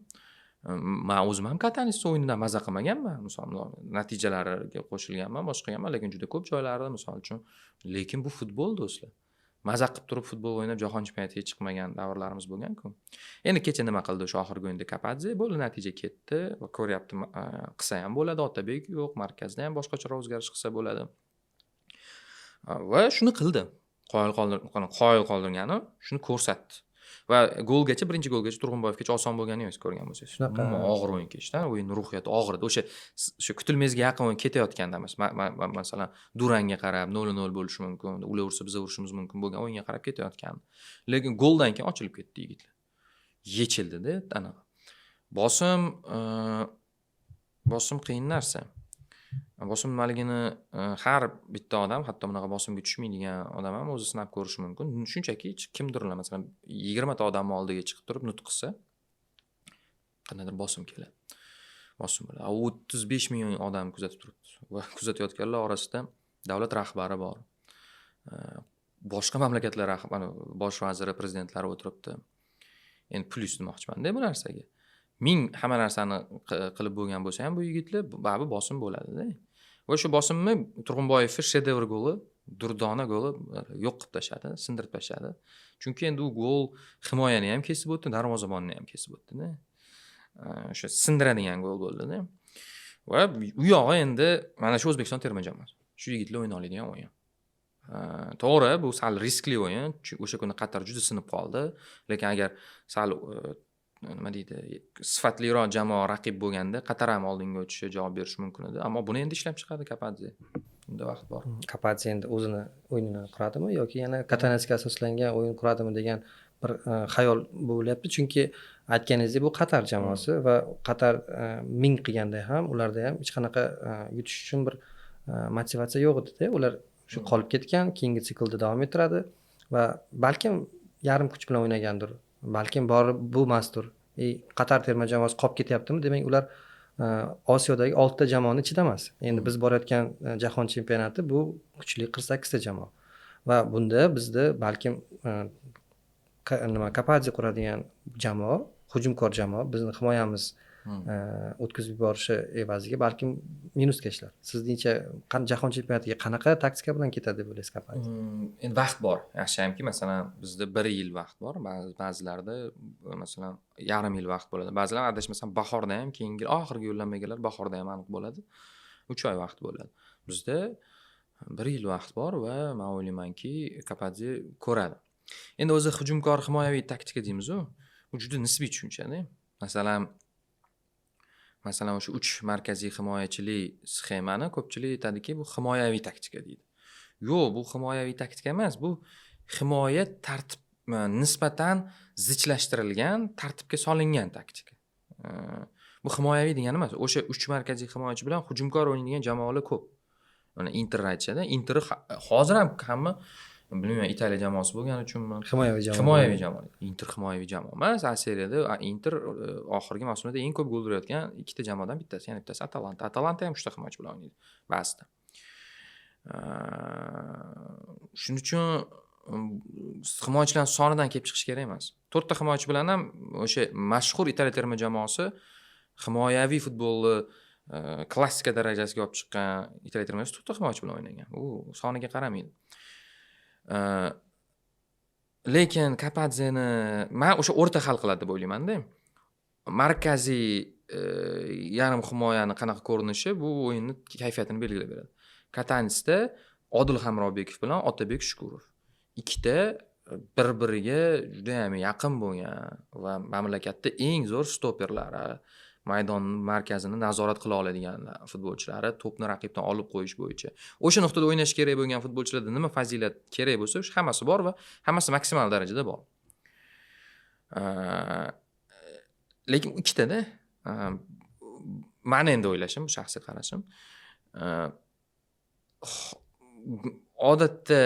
Man o'zim ham Katanis o'yinidan maza qilmaganman, misol natijalariga qo'shilganman, boshqa qilganman, lekin juda ko'p joylarida, misol uchun, lekin bu futbol, do'stlar. Maza qilib turib futbol o'ynab jahon chempionatiga chiqmagan davrlarimiz bo'lgan-ku. Endi kecha nima qildi o'sha oxirgi o'yinda Kapadze? Bo'ldi, natija ketdi va ko'ryapti, qilsa ham bo'ladi, Otabek yo'q, markazda ham boshqacharoq o'zgarish qilsa bo'ladi. Va shuni qildi. Qoyil qoldirgani shuni ko'rsatdi. Va golgacha, birinchi golgacha, Turg'unboyevgacha oson bo'lgani yo'q, ko'rgan bo'lsangiz. Shunaqa. Umuman og'ir o'yin kechdi. O'yin ruhiyati og'ir edi. O'sha kutilmazga yaqin o'yin ketayotganda emas. Masalan, Duranga qarab 0-0 bo'lishi mumkin, ular ursa biz urishimiz mumkin bo'lgan o'yinga qarab ketayotgandi. Lekin goldan keyin ochilib ketdi yigitlar. Yechildi-da anaqa. Bosim qiyin narsa. Bosim nimaligini har bitta odam, hatto bunaqa bosimga tushmaydigan odam ham o'zi sinab ko'rishi mumkin. Shunchaki kimdirlar, masalan, 20 ta odamni oldiga chiqib turib nutq qilsa, qandaydir bosim keladi. Bosim bo'ladi. 35 million odam kuzatib turibdi va kuzatayotganlar orasida davlat rahbari bor. Boshqa mamlakatlar rahbari, bosh vaziri, prezidentlari o'tiribdi. Endi plyus demoqchimanda bu narsaga. Ming hamma narsani qilib bo'lgan bo'lsa ham bu yigitlar baribir bosim bo'ladida. Va shu bosimni Turg'unboyevni shedevr goli, durdona goli yo'q qilib tashladi, sindirib tashladi. Chunki endi u gol himoyani ham kesib o'tdi, darvozabonni ham kesib o'tdi-da. O'sha sindiradigan gol bo'ldi-da. Va u yog'i endi mana shu O'zbekiston terma jamoasi. Shu yigitlar o'yna oladigan o'yin. To'g'ri, bu sal riskli o'yin. O'sha kuni Qatar juda sinib qoldi. Lekin agar sal nima deydi, sifatliroq jamoa raqib bo'lganda Qatar ham oldinga o'tishi, javob berishi mumkin edi. Ammo buni endi ishlab chiqadi Kapadze. Unda vaqt bor. Kapadze endi o'zini o'yinini quradimi yoki yana Katanetsga asoslangan o'yin quradimi degan bir xayol bo'lyapti. Chunki aytganingizdek bu Qatar jamoasi va Qatar ming qilganda ham ularda ham hech qanaqa yutish uchun bir motivatsiya yo'q edi-da. Ular shu qolib ketgan, keyingi siklda davom ettiradi va balkim yarim kuch bilan o'ynagandir. Balkim borib bu emasdir. Qatar terma jamoasi qolib ketyaptimi? Demak, ular Osiyodagi 6 ta jamoani ichida emas. Endi biz borayotgan jahon chempionati bu kuchli 48 ta jamoa. Va bunda bizda balkim nima Kapadze quradigan jamoa, hujumkor jamoa, bizni himoyamiz o'tkazib yuborishi evaziga balkim minusga ishlar. Sizningcha jahon chempionatiga qanaqa taktika bilan ketadi deb o'ylaysiz Kapadze? Endi vaqt bor. Yaxshiyamki, masalan, bizda 1 yil vaqt bor. Ba'zilarda masalan yarim yil vaqt bo'ladi. Ba'zilar adashmasam bahorda ham, keyingi oxirgi yo'llanmaganlar bahorda ham aniq bo'ladi. 3 oy vaqt bo'ladi. Bizda 1 yil vaqt bor va men o'ylaymanki, Kapadze ko'radi. Endi o'zi hujumkor himoyaviy taktika deymiz-u. Bu juda nisbiy tushuncha-da. Masalan, o'sha 3 markaziy himoyachilik sxemani ko'pchilik aytadiki, bu himoyaviy taktika deydi. Yo'q, bu himoyaviy taktika emas, bu himoya tartib nisbatan zichlashtirilgan, tartibga solingan taktika. Bu himoyaviy degani emas. O'sha 3 markaziy himoyachi bilan hujumkor o'ynaydigan jamoalar ko'p. Mana Inter aytishadi. Inter hozir ham hamma bilmayman, Italiya jamoasi bo'lgani uchunmi? Himoyaviy jamoa. Himoyaviy jamoa. Inter himoyaviy jamoa emas. A seriyada Inter oxirgi mavsumda eng ko'p gol urayotgan ikkita jamoadan bittasi, yana bittasi Atalanta. Atalanta ham 3 ta himoyachi bilan o'ynaydi ba'zida. Shuning uchun himoyachilar sonidan kelib chiqish kerak emas. 4 ta himoyachi bilan ham o'sha mashhur Italiya terma jamoasi himoyaviy futbolni klassika darajasiga olib chiqqan Italiya terma jamoasi 4 ta himoyachi bilan o'ynagan. U soniga qaramaydi. Lekin Kapadzeni men o'sha o'rta hal qiladi deb o'ylayman-da. Markaziy yarim himoyani qanaqa ko'rinishi bu o'yinni kayfiyatini belgilab beradi. Katansda Odil Hamrobekov bilan Otabek Shukurov ikkita bir-biriga juda ham yaqin bo'lgan va mamlakatda eng zo'r stoperlari, maydon markazini nazorat qila oladigan futbolchilari, to'pni raqibdan olib qo'yish bo'yicha. O'sha nuqtada o'ynash kerak bo'lgan futbolchilarda nima fazilat kerak bo'lsa, o'sha hammasi bor va hammasi maksimal darajada bor. Lekin ikkitada mani endi o'ylashim, bu shaxsiy qarashim, odatda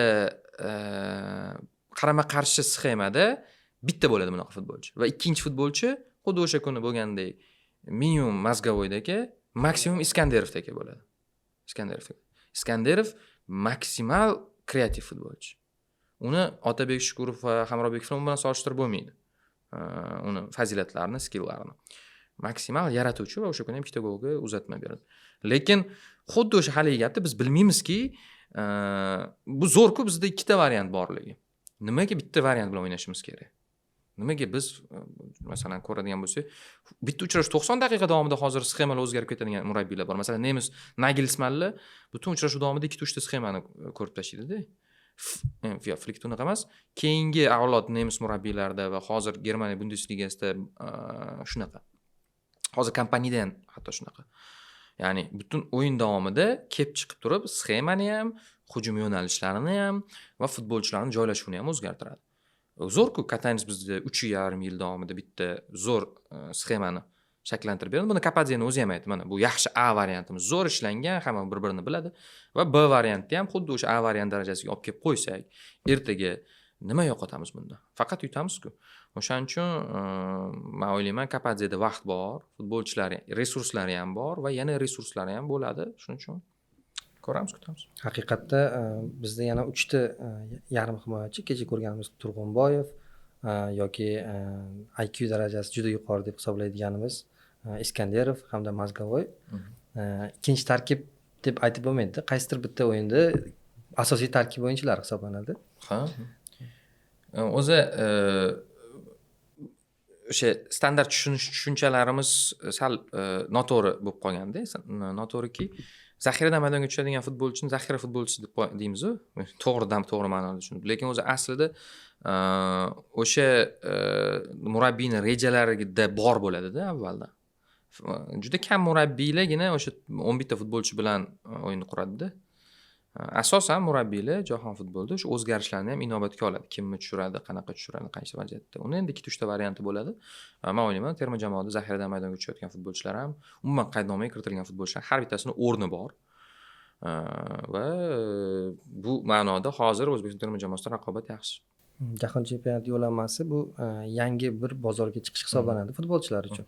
qarama-qarshi sxemada bitta bo'ladi bunaqa futbolchi va ikkinchi futbolchi xuddi o'sha kuni bo'lgandek minimum Mozgovoydagi, maksimum Iskanderovdagi bo'ladi. Iskanderov. Iskanderov maksimal kreativ futbolchi. Uni Otabek Shukurov va Hamrobekov bilan solishtirib bo'lmaydi. Uni fazilatlarini, skillarini. Maksimal yaratuvchi va o'sha kuni ham ikkita golga uzatma berdi. Lekin xuddi o'sha haligi gapda biz bilmaymizki, bu zo'r-ku, bizda ikkita variant borligi. Nimaga bitta variant bilan o'ynashimiz kerak? Nimaga biz masalan ko'radigan bo'lsak, bitta uchrashuv 90 daqiqa davomida hozir sxemalar o'zgarib ketadigan murabbiylar bor. Masalan, nemis Nagelsmannlar butun uchrashuv davomida 2-3 ta sxemani ko'rib tashlaydi-da. Yo'q, Flick unaqa emas. Keyingi avlod nemis murabbiylarida va hozir Germaniya Bundesligasida shunaqa. Hozir Kompanida ham hatto shunaqa. Ya'ni butun o'yin davomida kelib chiqib turib sxemani ham, hujum yo'nalishlarini ham va futbolchilarning joylashuvini ham o'zgartiradi. Zo'r-ku, Katanis bizda 3,5 yil davomida bitta zo'r sxemani shakllantirib berdi. Buni Kapadzeni o'zi ham aytdi. Mana bu yaxshi A variantimiz, zo'r ishlangan, hamma bir-birini biladi va B variantni ham xuddi o'sha A variant darajasiga olib kelib qo'ysak, ertaga nima yo'qotamiz bunda? Faqat yutamiz-ku. O'shaning uchun men o'ylayman, Kapadzeda vaqt bor, futbolchilar resurslari ham bor va yana resurslari ham bo'ladi. Shuning uchun ko'ramiz, kutamiz. Haqiqatda bizda yana 3 ta yarim himoyachi, kecha ko'rganimiz Turg'unboyev, yoki IQ darajasi juda yuqori deb hisoblaydiganimiz Iskanderov hamda Mozgovoy ikkinchi tarkib deb aytib bo'lmaydi. Qaysidir bitta o'yinda asosiy tarkib o'yinchilari hisoblanadi. Ha. O'zi o'sha standart tushunchalarimiz sal noto'g'ri bo'lib qolganda, noto'g'riki, zaxiradan maydonga tushadigan futbolchini zaxira futbolchisi deb deymiz-u, to'g'ridan to'g'ri ma'noda tushunib. Lekin o'zi aslida o'sha murabbiyni rejalarida bor bo'ladida avvalda. Juda kam murabbiylargina o'sha 11 ta futbolchi bilan o'yinni quradida. Asosan murabbiylar jahon futbolida o'sha o'zgarishlarni ham inobatga oladi. Kimni tushiradi, qanaqa tushiradi, qaysi vaziyatda. Uni endi 2-3 ta varianti bo'ladi. Men o'ylayman, terma jamoada zaxiradan maydonga tushayotgan futbolchilar ham, umuman qaydnomaga kiritilgan futbolchilar har bittasini o'rni bor. Va bu ma'noda hozir O'zbekiston terma jamoasida raqobat yaxshi. Jahon chempionati yo'llanmasi bu yangi bir bozorga chiqish hisoblanadi futbolchilar uchun.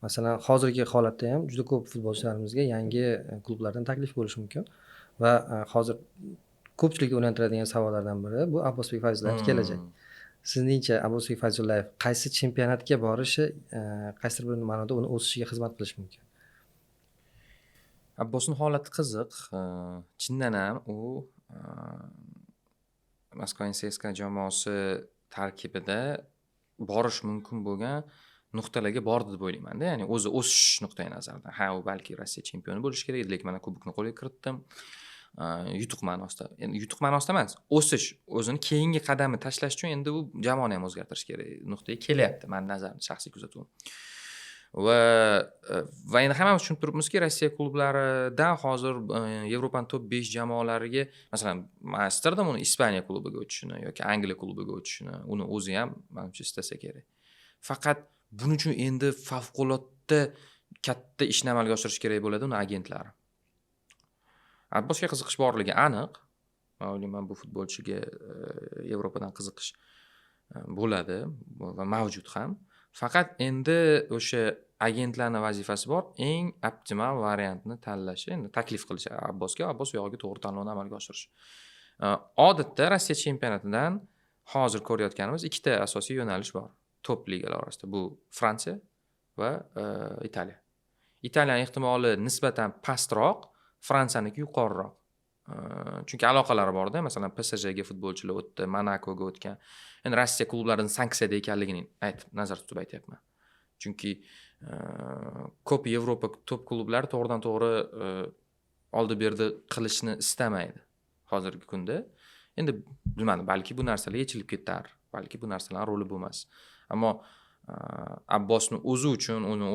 Masalan, hozirgi holatda ham juda ko'p futbolchilarimizga yangi klublardan taklif bo'lishi mumkin. Va hozir ko'pchilikni o'ylantiradigan savollardan biri bu Abbosbek Fayzullayev kelajak. Sizningcha Abbosbek Fayzullayev qaysi chempionatga borishi qaysidir bir ma'noda uni o'sishiga xizmat qilishi mumkin? Abbosning holati qiziq. Chindan ham u Moskva CSKA jamoasi tarkibida borish mumkin bo'lgan nuqtalarga bordi deb o'ylayman-da. Ya'ni o'zi o'sish nuqtai nazaridan. Ha, u balki Rossiya chempioni bo'lishi kerak edi, lekin mana kubokni qo'lga kiritdim. Yutuq ma'nosida. Endi yutuq ma'nosida emas, o'sish, o'zini keyingi qadamni tashlash uchun endi u jamoani ham o'zgartirish kerak nuqtaga kelyapti, mani nazarimda, shaxsiy kuzatuvim. Va endi hammamiz tushunib turibmizki, Rossiya klublaridan hozir Yevropaning top 5 jamoalariga, masalan, man istardim uni Ispaniya klubiga o'tishini yoki Angliya klubiga o'tishini, uni o'zi ham manimcha istasa kerak. Faqat buning uchun endi favqulodda katta ishni amalga oshirish kerak bo'ladi uni agentlari. Abbosga qiziqish borligi aniq. Men o'ylayman, bu futbolchiga Yevropadan qiziqish bo'ladi va mavjud ham. Faqat endi o'sha agentlarning vazifasi bor, eng optimal variantni tanlashi, endi taklif qilishi Abbosga, Abbos u yog'iga to'g'ri tanlovni amalga oshirish. Odatda Rossiya chempionatidan hozir ko'rayotganimiz ikkita asosiy yo'nalish bor. Top ligalar orasida bu Fransiya va Italiya. Italiyaning ehtimoli nisbatan pastroq, Fransiyaniki yuqoriroq. Chunki aloqalari borda, masalan, PSJga futbolchilar o'tdi, Monakoga o'tgan. Endi Rossiya klublarining sanksiyada ekanligini aytib, nazarda tutib aytyapman. Chunki ko'p Yevropa top klublari to'g'ridan to'g'ri oldi berdi qilishni istamaydi hozirgi kunda. Endi bilmadim, balki bu narsalar yechilib ketar, balki bu narsalar roli bo'lmas. Ammo Abbosni o'zi uchun uni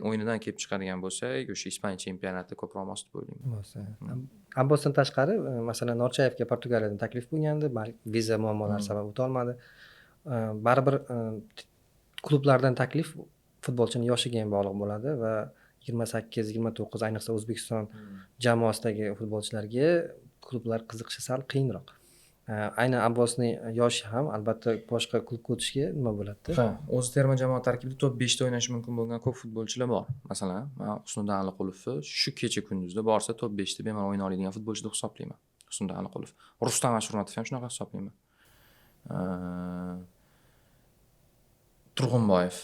o'yinidan kelib chiqadigan bo'lsak, o'sha Ispaniya chempionati ko'proq mos deb o'ylayman. Mos. Abbosdan tashqari, masalan, Norchayevga Portugaliyadan taklif bo'lgandi, viza muammolari sabab o'ta olmadi. Baribir klublardan taklif futbolchini yoshiga ham bog'liq bo'ladi va 28, 29, ayniqsa O'zbekiston jamoasidagi futbolchilarga klublar qiziqishi sal qiyinroq. Aynan Abbosning yoshi ham albatta boshqa klubga o'tishga nima bo'ladida. Ha, o'zi terma jamoa tarkibida top 5 ta o'ynashi mumkin bo'lgan ko'p futbolchilar bor. Masalan, men Husniddin Aliqulovni shu kecha kunduzda borsa top 5 ta bemalol o'yna oladigan futbolchi deb hisoblayman. Husniddin Aliqulov. Rustam Ashurmatov ham shunaqa hisoblayman. Turg'unboyev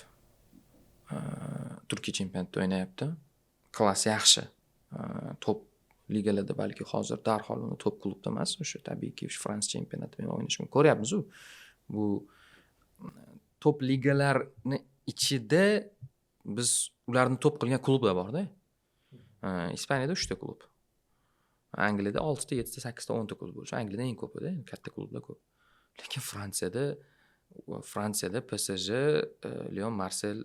Turkiya chempionatida o'ynayapti. Klassi yaxshi. Top ligalarda balki hozir darhol uni top klubda emas, o'sha tabiiyki o'sha Fransiya chempionatida bemalol o'ynashi mumkin. Ko'ryapmiz-u. Bu top ligalarni ichida biz ularni top qilgan klublar borda. Ispaniyada 3 ta klub. Angliyada 6 ta, 7 ta, 8 ta, 10 ta klub bo'lishi. Angliyada eng ko'pida, katta klublar ko'p. Lekin Fransiyada PSG, Lyon, Marsel,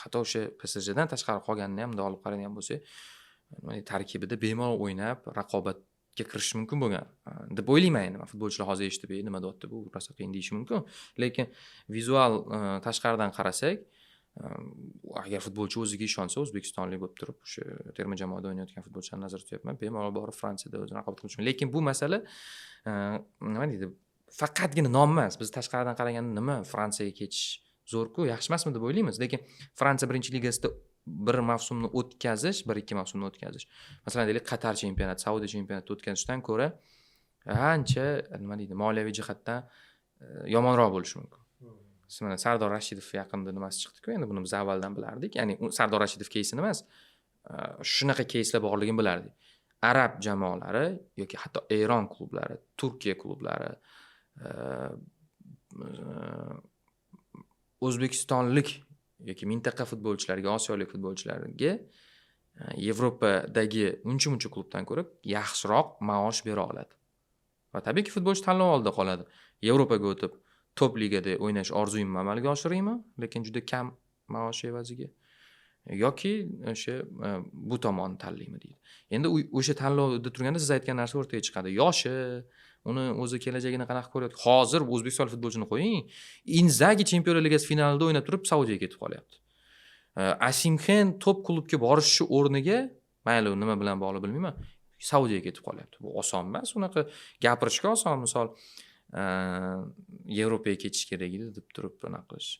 hatto o'sha PSJdan tashqari qolganini ham bunday olib qaraydigan bo'lsak, tarkibida bemalol o'ynab, raqobatga kirishi mumkin bo'lgan deb o'ylayman endi. Men futbolchilar hozir eshitib, nima deyapti bu, rosa qiyin deyishi mumkin. Lekin vizual tashqaridan qarasak, agar futbolchi o'ziga ishonsa, o'zbekistonlik bo'lib turib, o'sha terma jamoada o'ynayotgan futbolchilarni nazarda tutyapman, bemalol borib Fransiyada o'zini raqobat qilishi mumkin. Lekin bu masala nima deydi, faqatgina nom emas. Biz tashqaridan qaraganda nima, Fransiyaga ketish zo'r-ku, yaxshi emasmi deb o'ylaymiz. Lekin Fransiya birinchi ligasida bir mavsumni o'tkazish, bir ikki mavsumni o'tkazish, masalan, deylik, Qatar chempionati, Saudiya chempionatida o'tkazishdan ko'ra ancha, nima deydi, moliyaviy jihatdan yomonroq bo'lishi mumkin. Mana Sardor Rashidov yaqinda nimasi chiqdiku, endi buni biz avvaldan bilardik, ya'ni Sardor Rashidov keysini emas, shunaqa keyslar borligini bilardik. Arab jamoalari yoki hatto Eron klublari, Turkiya klublari o'zbekistonlik yoki mintaqa futbolchilariga, osiyolik futbolchilarga Yevropadagi uncha muncha klubdan ko'ra yaxshiroq maosh bera oladi. Va tabiiyki futbolchi tanlov oldida qoladi. Yevropaga o'tib top ligada o'ynash orzuyimni amalga oshiraymi, lekin juda kam maosh evaziga, yoki o'sha bu tomonni tanlaymi deydi. Endi o'sha tanlovda turganda siz aytgan narsa o'rtaga chiqadi. Yoshi, uni o'zi kelajagini qanaqa ko'ryapti. Hozir o'zbekistonlik futbolchini qo'ying, Inzagi Chempionlar Ligasi finalida o'ynab turib Saudiyaga ketib qolyapti. Osimxen top klubga borishi o'rniga, mayli nima bilan bog'liq bilmayman, Saudiyaga ketib qolyapti. Bu oson emas, unaqa gapirishga oson, misol Yevropaga ketish kerak edi deb turib anaqa qilish.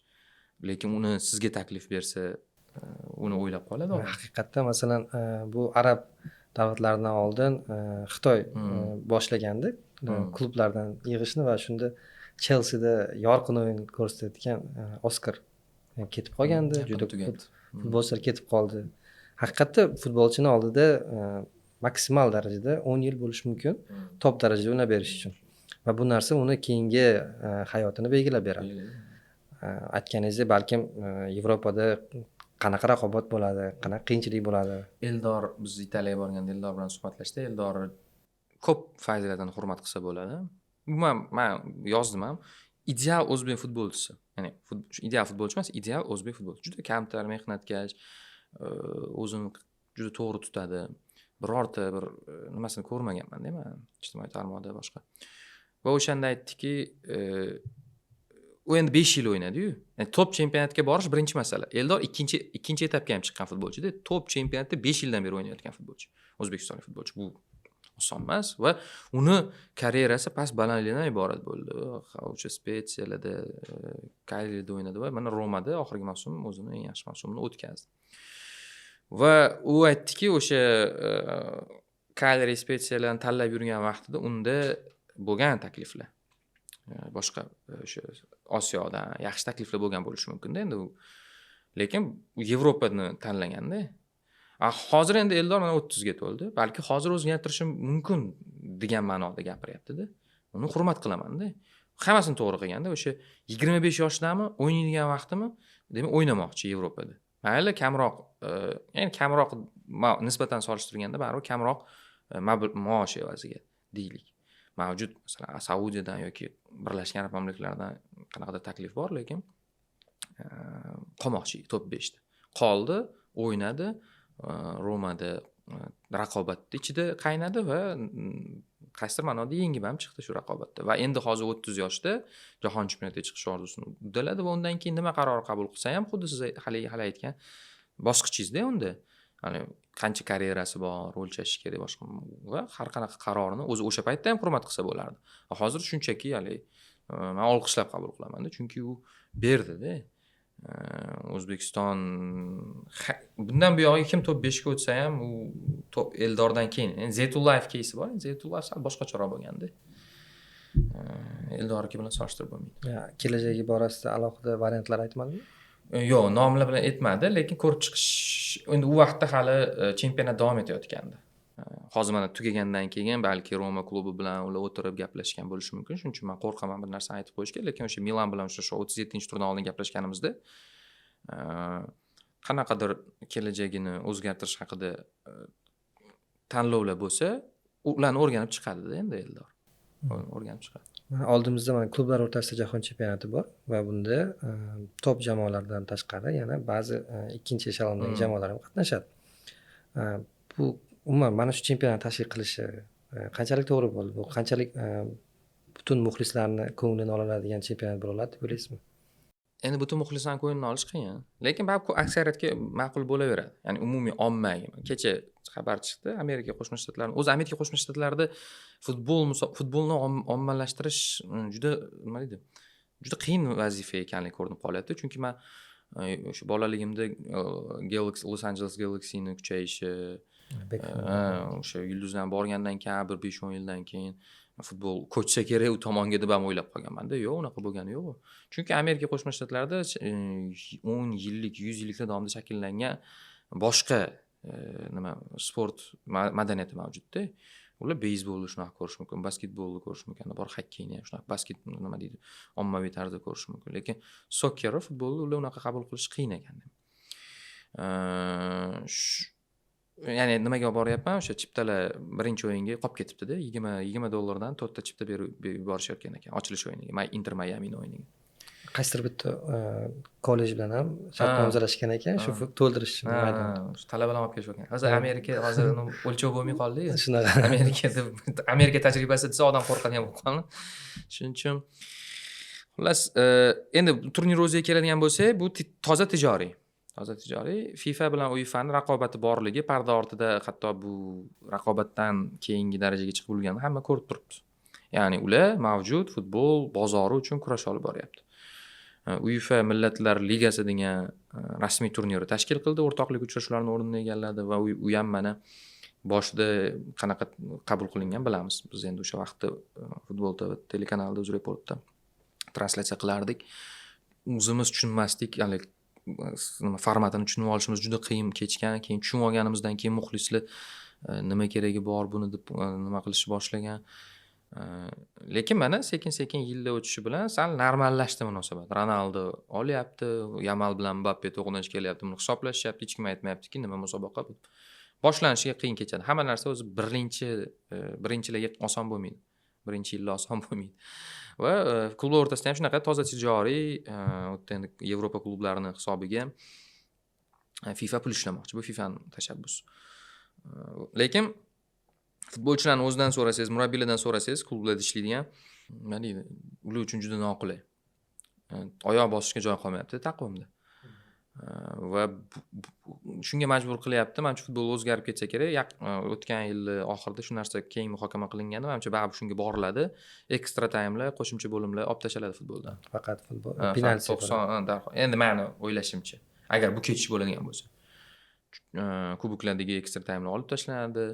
Lekin uni sizga taklif bersa, uni o'ylab qoladi odam. Haqiqatda, masalan, bu arab davlatlaridan oldin Xitoy boshlagandi klublardan yig'ishni va shunda Chelsida yorqin o'yin ko'rsatayotgan Oskar ketib qolgandi. Juda ko'p futbolchilar ketib qoldi. Haqiqatda futbolchini oldida maksimal darajada 10 yil bo'lishi mumkin top darajada o'ynab berish uchun va bu narsa uni keyingi hayotini belgilab beradi. Aytganingizdek, balkim Yevropada qanaqa raqobat bo'ladi, qanaqa qiyinchilik bo'ladi. Eldor, biz Italiyaga borganda Eldor bilan suhbatlashdik. Eldor ko'p fazilatini hurmat qilsa bo'ladi. Umuman man yozdim ham, ideal o'zbek futbolchisi. Ya'ni ideal futbolchi emas, ideal o'zbek futbolchisi. Juda kamtar, mehnatkash, o'zini juda to'g'ri tutadi. Birorta bir nimasini ko'rmaganman-da man ijtimoiy tarmoqda boshqa. Va o'shanda aytdiki, u endi 5 yil o'ynadi-yu. Ya'ni top chempionatga borish birinchi masala. Eldor ikkinchi etapga ham chiqqan futbolchi-da. Top chempionatda 5 yildan beri o'ynayotgan futbolchi. O'zbekistonlik futbolchi. Bu oson emas va uni karyerasi past balandlikdan iborat bo'ldi. O'sha Spetsiyalarda, Kalyarida o'ynadi va mana Romada oxirgi mavsum o'zini eng yaxshi mavsumini o'tkazdi. Va u aytdiki, o'sha Kalyari, Spetsiyalarni tanlab yurgan vaqtida unda bo'lgan takliflar. Boshqa o'sha Osiyodan yaxshi takliflar bo'lgan bo'lishi mumkin-da endi u. Lekin Yevropani tanlaganda. Hozir endi Eldor mana 30 ga to'ldi. Balki hozir o'zgartirishi mumkin degan ma'noda gapiryapti-da. Uni hurmat qilaman-da. Hammasini to'g'ri qilganda o'sha 25 yoshdami o'ynaydigan vaqtimi, demak o'ynamoqchi Yevropada. Mayli kamroq, ya'ni kamroq nisbatan solishtirganda baribir kamroq maosh evaziga deylik. Mavjud masalan Saudiyadan yoki Birlashgan Arab Amirliklaridan qanaqadir taklif bor, lekin qolmoqchi top 5 da. Qoldi, o'ynadi, Romada raqobatni ichida qaynadi va qaysidir ma'noda yengib ham chiqdi shu raqobatda. Va endi hozir 30 yoshda jahon chempionatiga chiqish orzusini uddaladi va undan keyin nima qaror qabul qilsa ham xuddi siz hali aytgan bosqichingizda unda. Ya'ni qancha karyerasi bor, o'lchash kerak boshqa va har qanaqa qarorini o'zi o'sha paytda ham hurmat qilsa bo'lardi. Hozir shunchaki hali men olqishlab qabul qilaman-da, chunki u berdi-da. O'zbekiston bundan buyog'iga kim top 5 ga o'tsa ham u top Eldordan keyin. Endi Zeytullayev keysi bor, endi Zeytullayev sal boshqacharoq bo'lganda. Eldorniki bilan solishtirib bo'lmaydi. Kelajagi borasida alohida variantlar aytmadimi? Yo'q, nomlar bilan aytmadi, lekin ko'rib chiqish endi u vaqtda hali chempionat davom etayotgandi. Hozir mana tugagandan keyin balki Roma klubi bilan ular o'tirib gaplashgan bo'lishi mumkin. Shuning uchun men qo'rqaman bir narsani aytib qo'yishga, lekin o'sha Milan bilan o'sha 37-turdan oldin gaplashganimizda qanaqadir kelajagini o'zgartirish haqida tanlovlar bo'lsa, ularni o'rganib chiqadi-da endi Eldor. O'rganib chiqadi. Mana oldimizda mana klublar o'rtasida jahon chempionati bor va bunda top jamoalardan tashqari yana ba'zi ikkinchi eshelondagi jamoalar ham qatnashadi. Bu umuman mana shu chempionat tashkil qilishi qanchalik to'g'ri bo'ldi? Bu qanchalik butun muxlislarni ko'nglini ola oladigan chempionat bo'la oladi deb o'ylaysizmi? Endi butun muxlislarni ko'nglini olish qiyin, lekin baribir aksariyatga ma'qul bo'laveradi. Ya'ni umumiy ommaga. Kecha xabar chiqdi, Amerika Qo'shma Shtatlarini, o'zi Amerika Qo'shma Shtatlarida futbolni ommalashtirish juda nima deydi? Juda qiyin vazifa ekanligi ko'rinib qolyapti. Chunki men o'sha bolaligimda Galaxy, Los Angeles Galaxy'ni kuchayishi, o'sha yulduzlar borgandan keyin bir 5-10 yildan keyin Futbol ko'chsa kerak u tomonga deb ham o'ylab qolganmanda. Yo'q, unaqa bo'lgani yo'q. Chunki Amerika Qo'shma Shtatlarida 10 yillik, 100 yilliklar davomida shakllangan boshqa nima sport madaniyati mavjudda. Ular beyzbolni shunaqa ko'rish mumkin, basketbolni ko'rish mumkin, bor xokkeyni ham shunaqa, basket nima deydi, ommaviy tarzda ko'rish mumkin. Lekin soccer, futbolni ular unaqa qabul qilish qiyin ekan. Ya'ni nimaga olib boryapman, o'sha chiptalar birinchi o'yinga qolib ketibdi-da, $20 4 ta chipta berib yuborishayotgan ekan ochilish o'yiniga, Inter Mayamini o'yiniga. Qaysidir bitta kollej bilan ham shartnoma imzolashgan ekan, shu to'ldirish maydonini. Shu talabalar olib kelishgan. Hozir Amerika hozir o'lchov bo'lmay qoldi-yu. Shunaqa. Amerikada Amerika tajribasi desa odam qo'rqadigan bo'lib qoldi. Shuning uchun xullas, endi turnir o'ziga keladigan bo'lsak, bu toza tijoriy. Toza tijoriy. FIFA bilan UEFAning raqobati borligi parda ortida, hatto bu raqobatdan keyingi darajaga chiqib bo'lganini hamma ko'rib turibdi. Ya'ni ular mavjud futbol bozori uchun kurash olib boryapti. UEFA Millatlar Ligasi degan rasmiy turniri tashkil qildi, o'rtoqlik uchrashuvlarini o'rnini egalladi va u ham mana boshida qanaqa qabul qilingan bilamiz. Biz endi o'sha vaqtda Futbol TV telekanalida, UzReportda translyatsiya qilardik. O'zimiz tushunmasdik, ya'ni nima formatini tushunib olishimiz juda qiyin kechgan. Keyin tushunib olganimizdan keyin muxlislar nima keragi bor buni deb nima qilishni boshlagan. Lekin mana sekin-sekin yillar o'tishi bilan sal normallashdi munosabat. Ronaldo olyapti, Yamal bilan Mbappe to'qnash kelyapti, buni hisoblashyapti, hech kim aytmayaptiki nima musobaqa bu. Boshlanishiga qiyin kechadi. Hamma narsa o'zi birinchilarga oson bo'lmaydi. Birinchi yilda oson bo'lmaydi. Va klublar o'rtasida ham shunaqa toza tijoriy, u yerda endi Yevropa klublarini hisobiga FIFA pul ishlamoqchi. Bu FIFAning tashabbusi. Lekin futbolchilarni o'zidan so'rasangiz, murabbiylardan so'rasangiz, klublarda ishlaydigan, nima deydi, ular uchun juda noqulay. Oyoq bosishga joy qolmayapti taqvimda. Va shunga majbur qilyapti. Manimcha futbol o'zgarib ketsa kerak. O'tgan yil oxirida shu narsa keng muhokama qilingandi. Manimcha baribir shunga boriladi. Ekstra taymlar, qo'shimcha bo'limlar olib tashlanadi futboldan. Faqat futbol, penalti. 90 darhol. Endi meni o'ylashimcha, agar bu ketish bo'ladigan bo'lsa, kuboklardagi ekstra taymlar olib tashlanadi.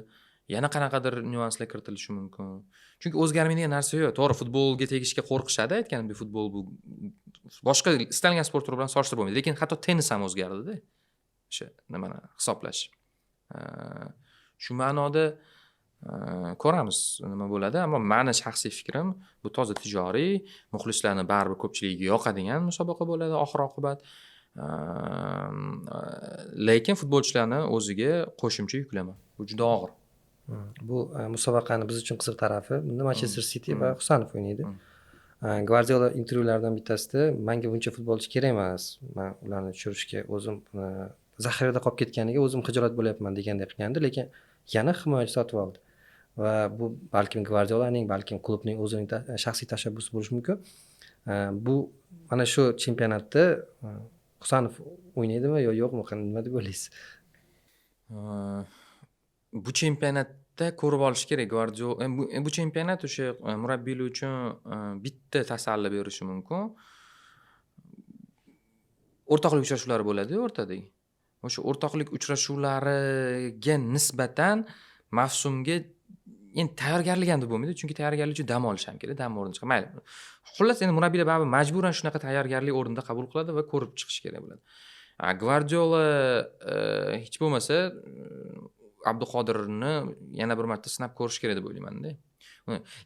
Yana qanaqadir nyuanslar kiritilishi mumkin. Chunki o'zgarmaydigan narsa yo'q. To'g'ri, futbolga tegishga qo'rqishadi, aytganimdek, futbol bu boshqa istalgan sport turi bilan solishtirib bo'lmaydi. Lekin hatto tennis ham o'zgardida. O'sha nimani hisoblash. Shu ma'noda ko'ramiz nima bo'ladi, ammo meni shaxsiy fikrim bu toza tijoriy, muxlislarni baribir ko'pchiligiga yoqadigan musobaqa bo'ladi oxir oqibat. Lekin futbolchilarni o'ziga qo'shimcha yuklama. Bu juda og'ir. Bu musobaqani biz uchun qiziq tarafi, bunda Manchester City va Husanov o'ynaydi. Gvardiola intervyulardan bittasida menga buncha futbolchi kerak emas, men ularni tushirishga o'zim zaxirada qolib ketganiga o'zim xijolat bo'lyapman degandek qilgandi, lekin yana himoyachi sotib oldi. Va bu balkim Gvardiolaning, balkim klubning o'zining shaxsiy tashabbusi bo'lishi mumkin. Bu mana shu chempionatda Husanov o'ynaydimi yo yo'qmi, nima deb o'ylaysiz? Bu chempionatda ko'rib olish kerak. Gvardiola bu chempionat o'sha murabbiylar uchun bitta tasalli berishi mumkin. O'rtoqlik uchrashuvlari bo'ladi-yu o'rtadagi. O'sha o'rtoqlik uchrashuvlariga nisbatan mavsumga endi tayyorgarlik ham deb bo'lmaydi, chunki tayyorgarlik uchun dam olish ham kerak, dam o'rni chiqadi. Mayli. Xullas, endi murabbiylar baribir majburan shunaqa tayyorgarlik o'rnida qabul qiladi va ko'rib chiqish kerak bo'ladi. Gvardiola hech bo'lmasa Abduqodirni yana bir marta sinab ko'rish kerak deb o'ylayman-da.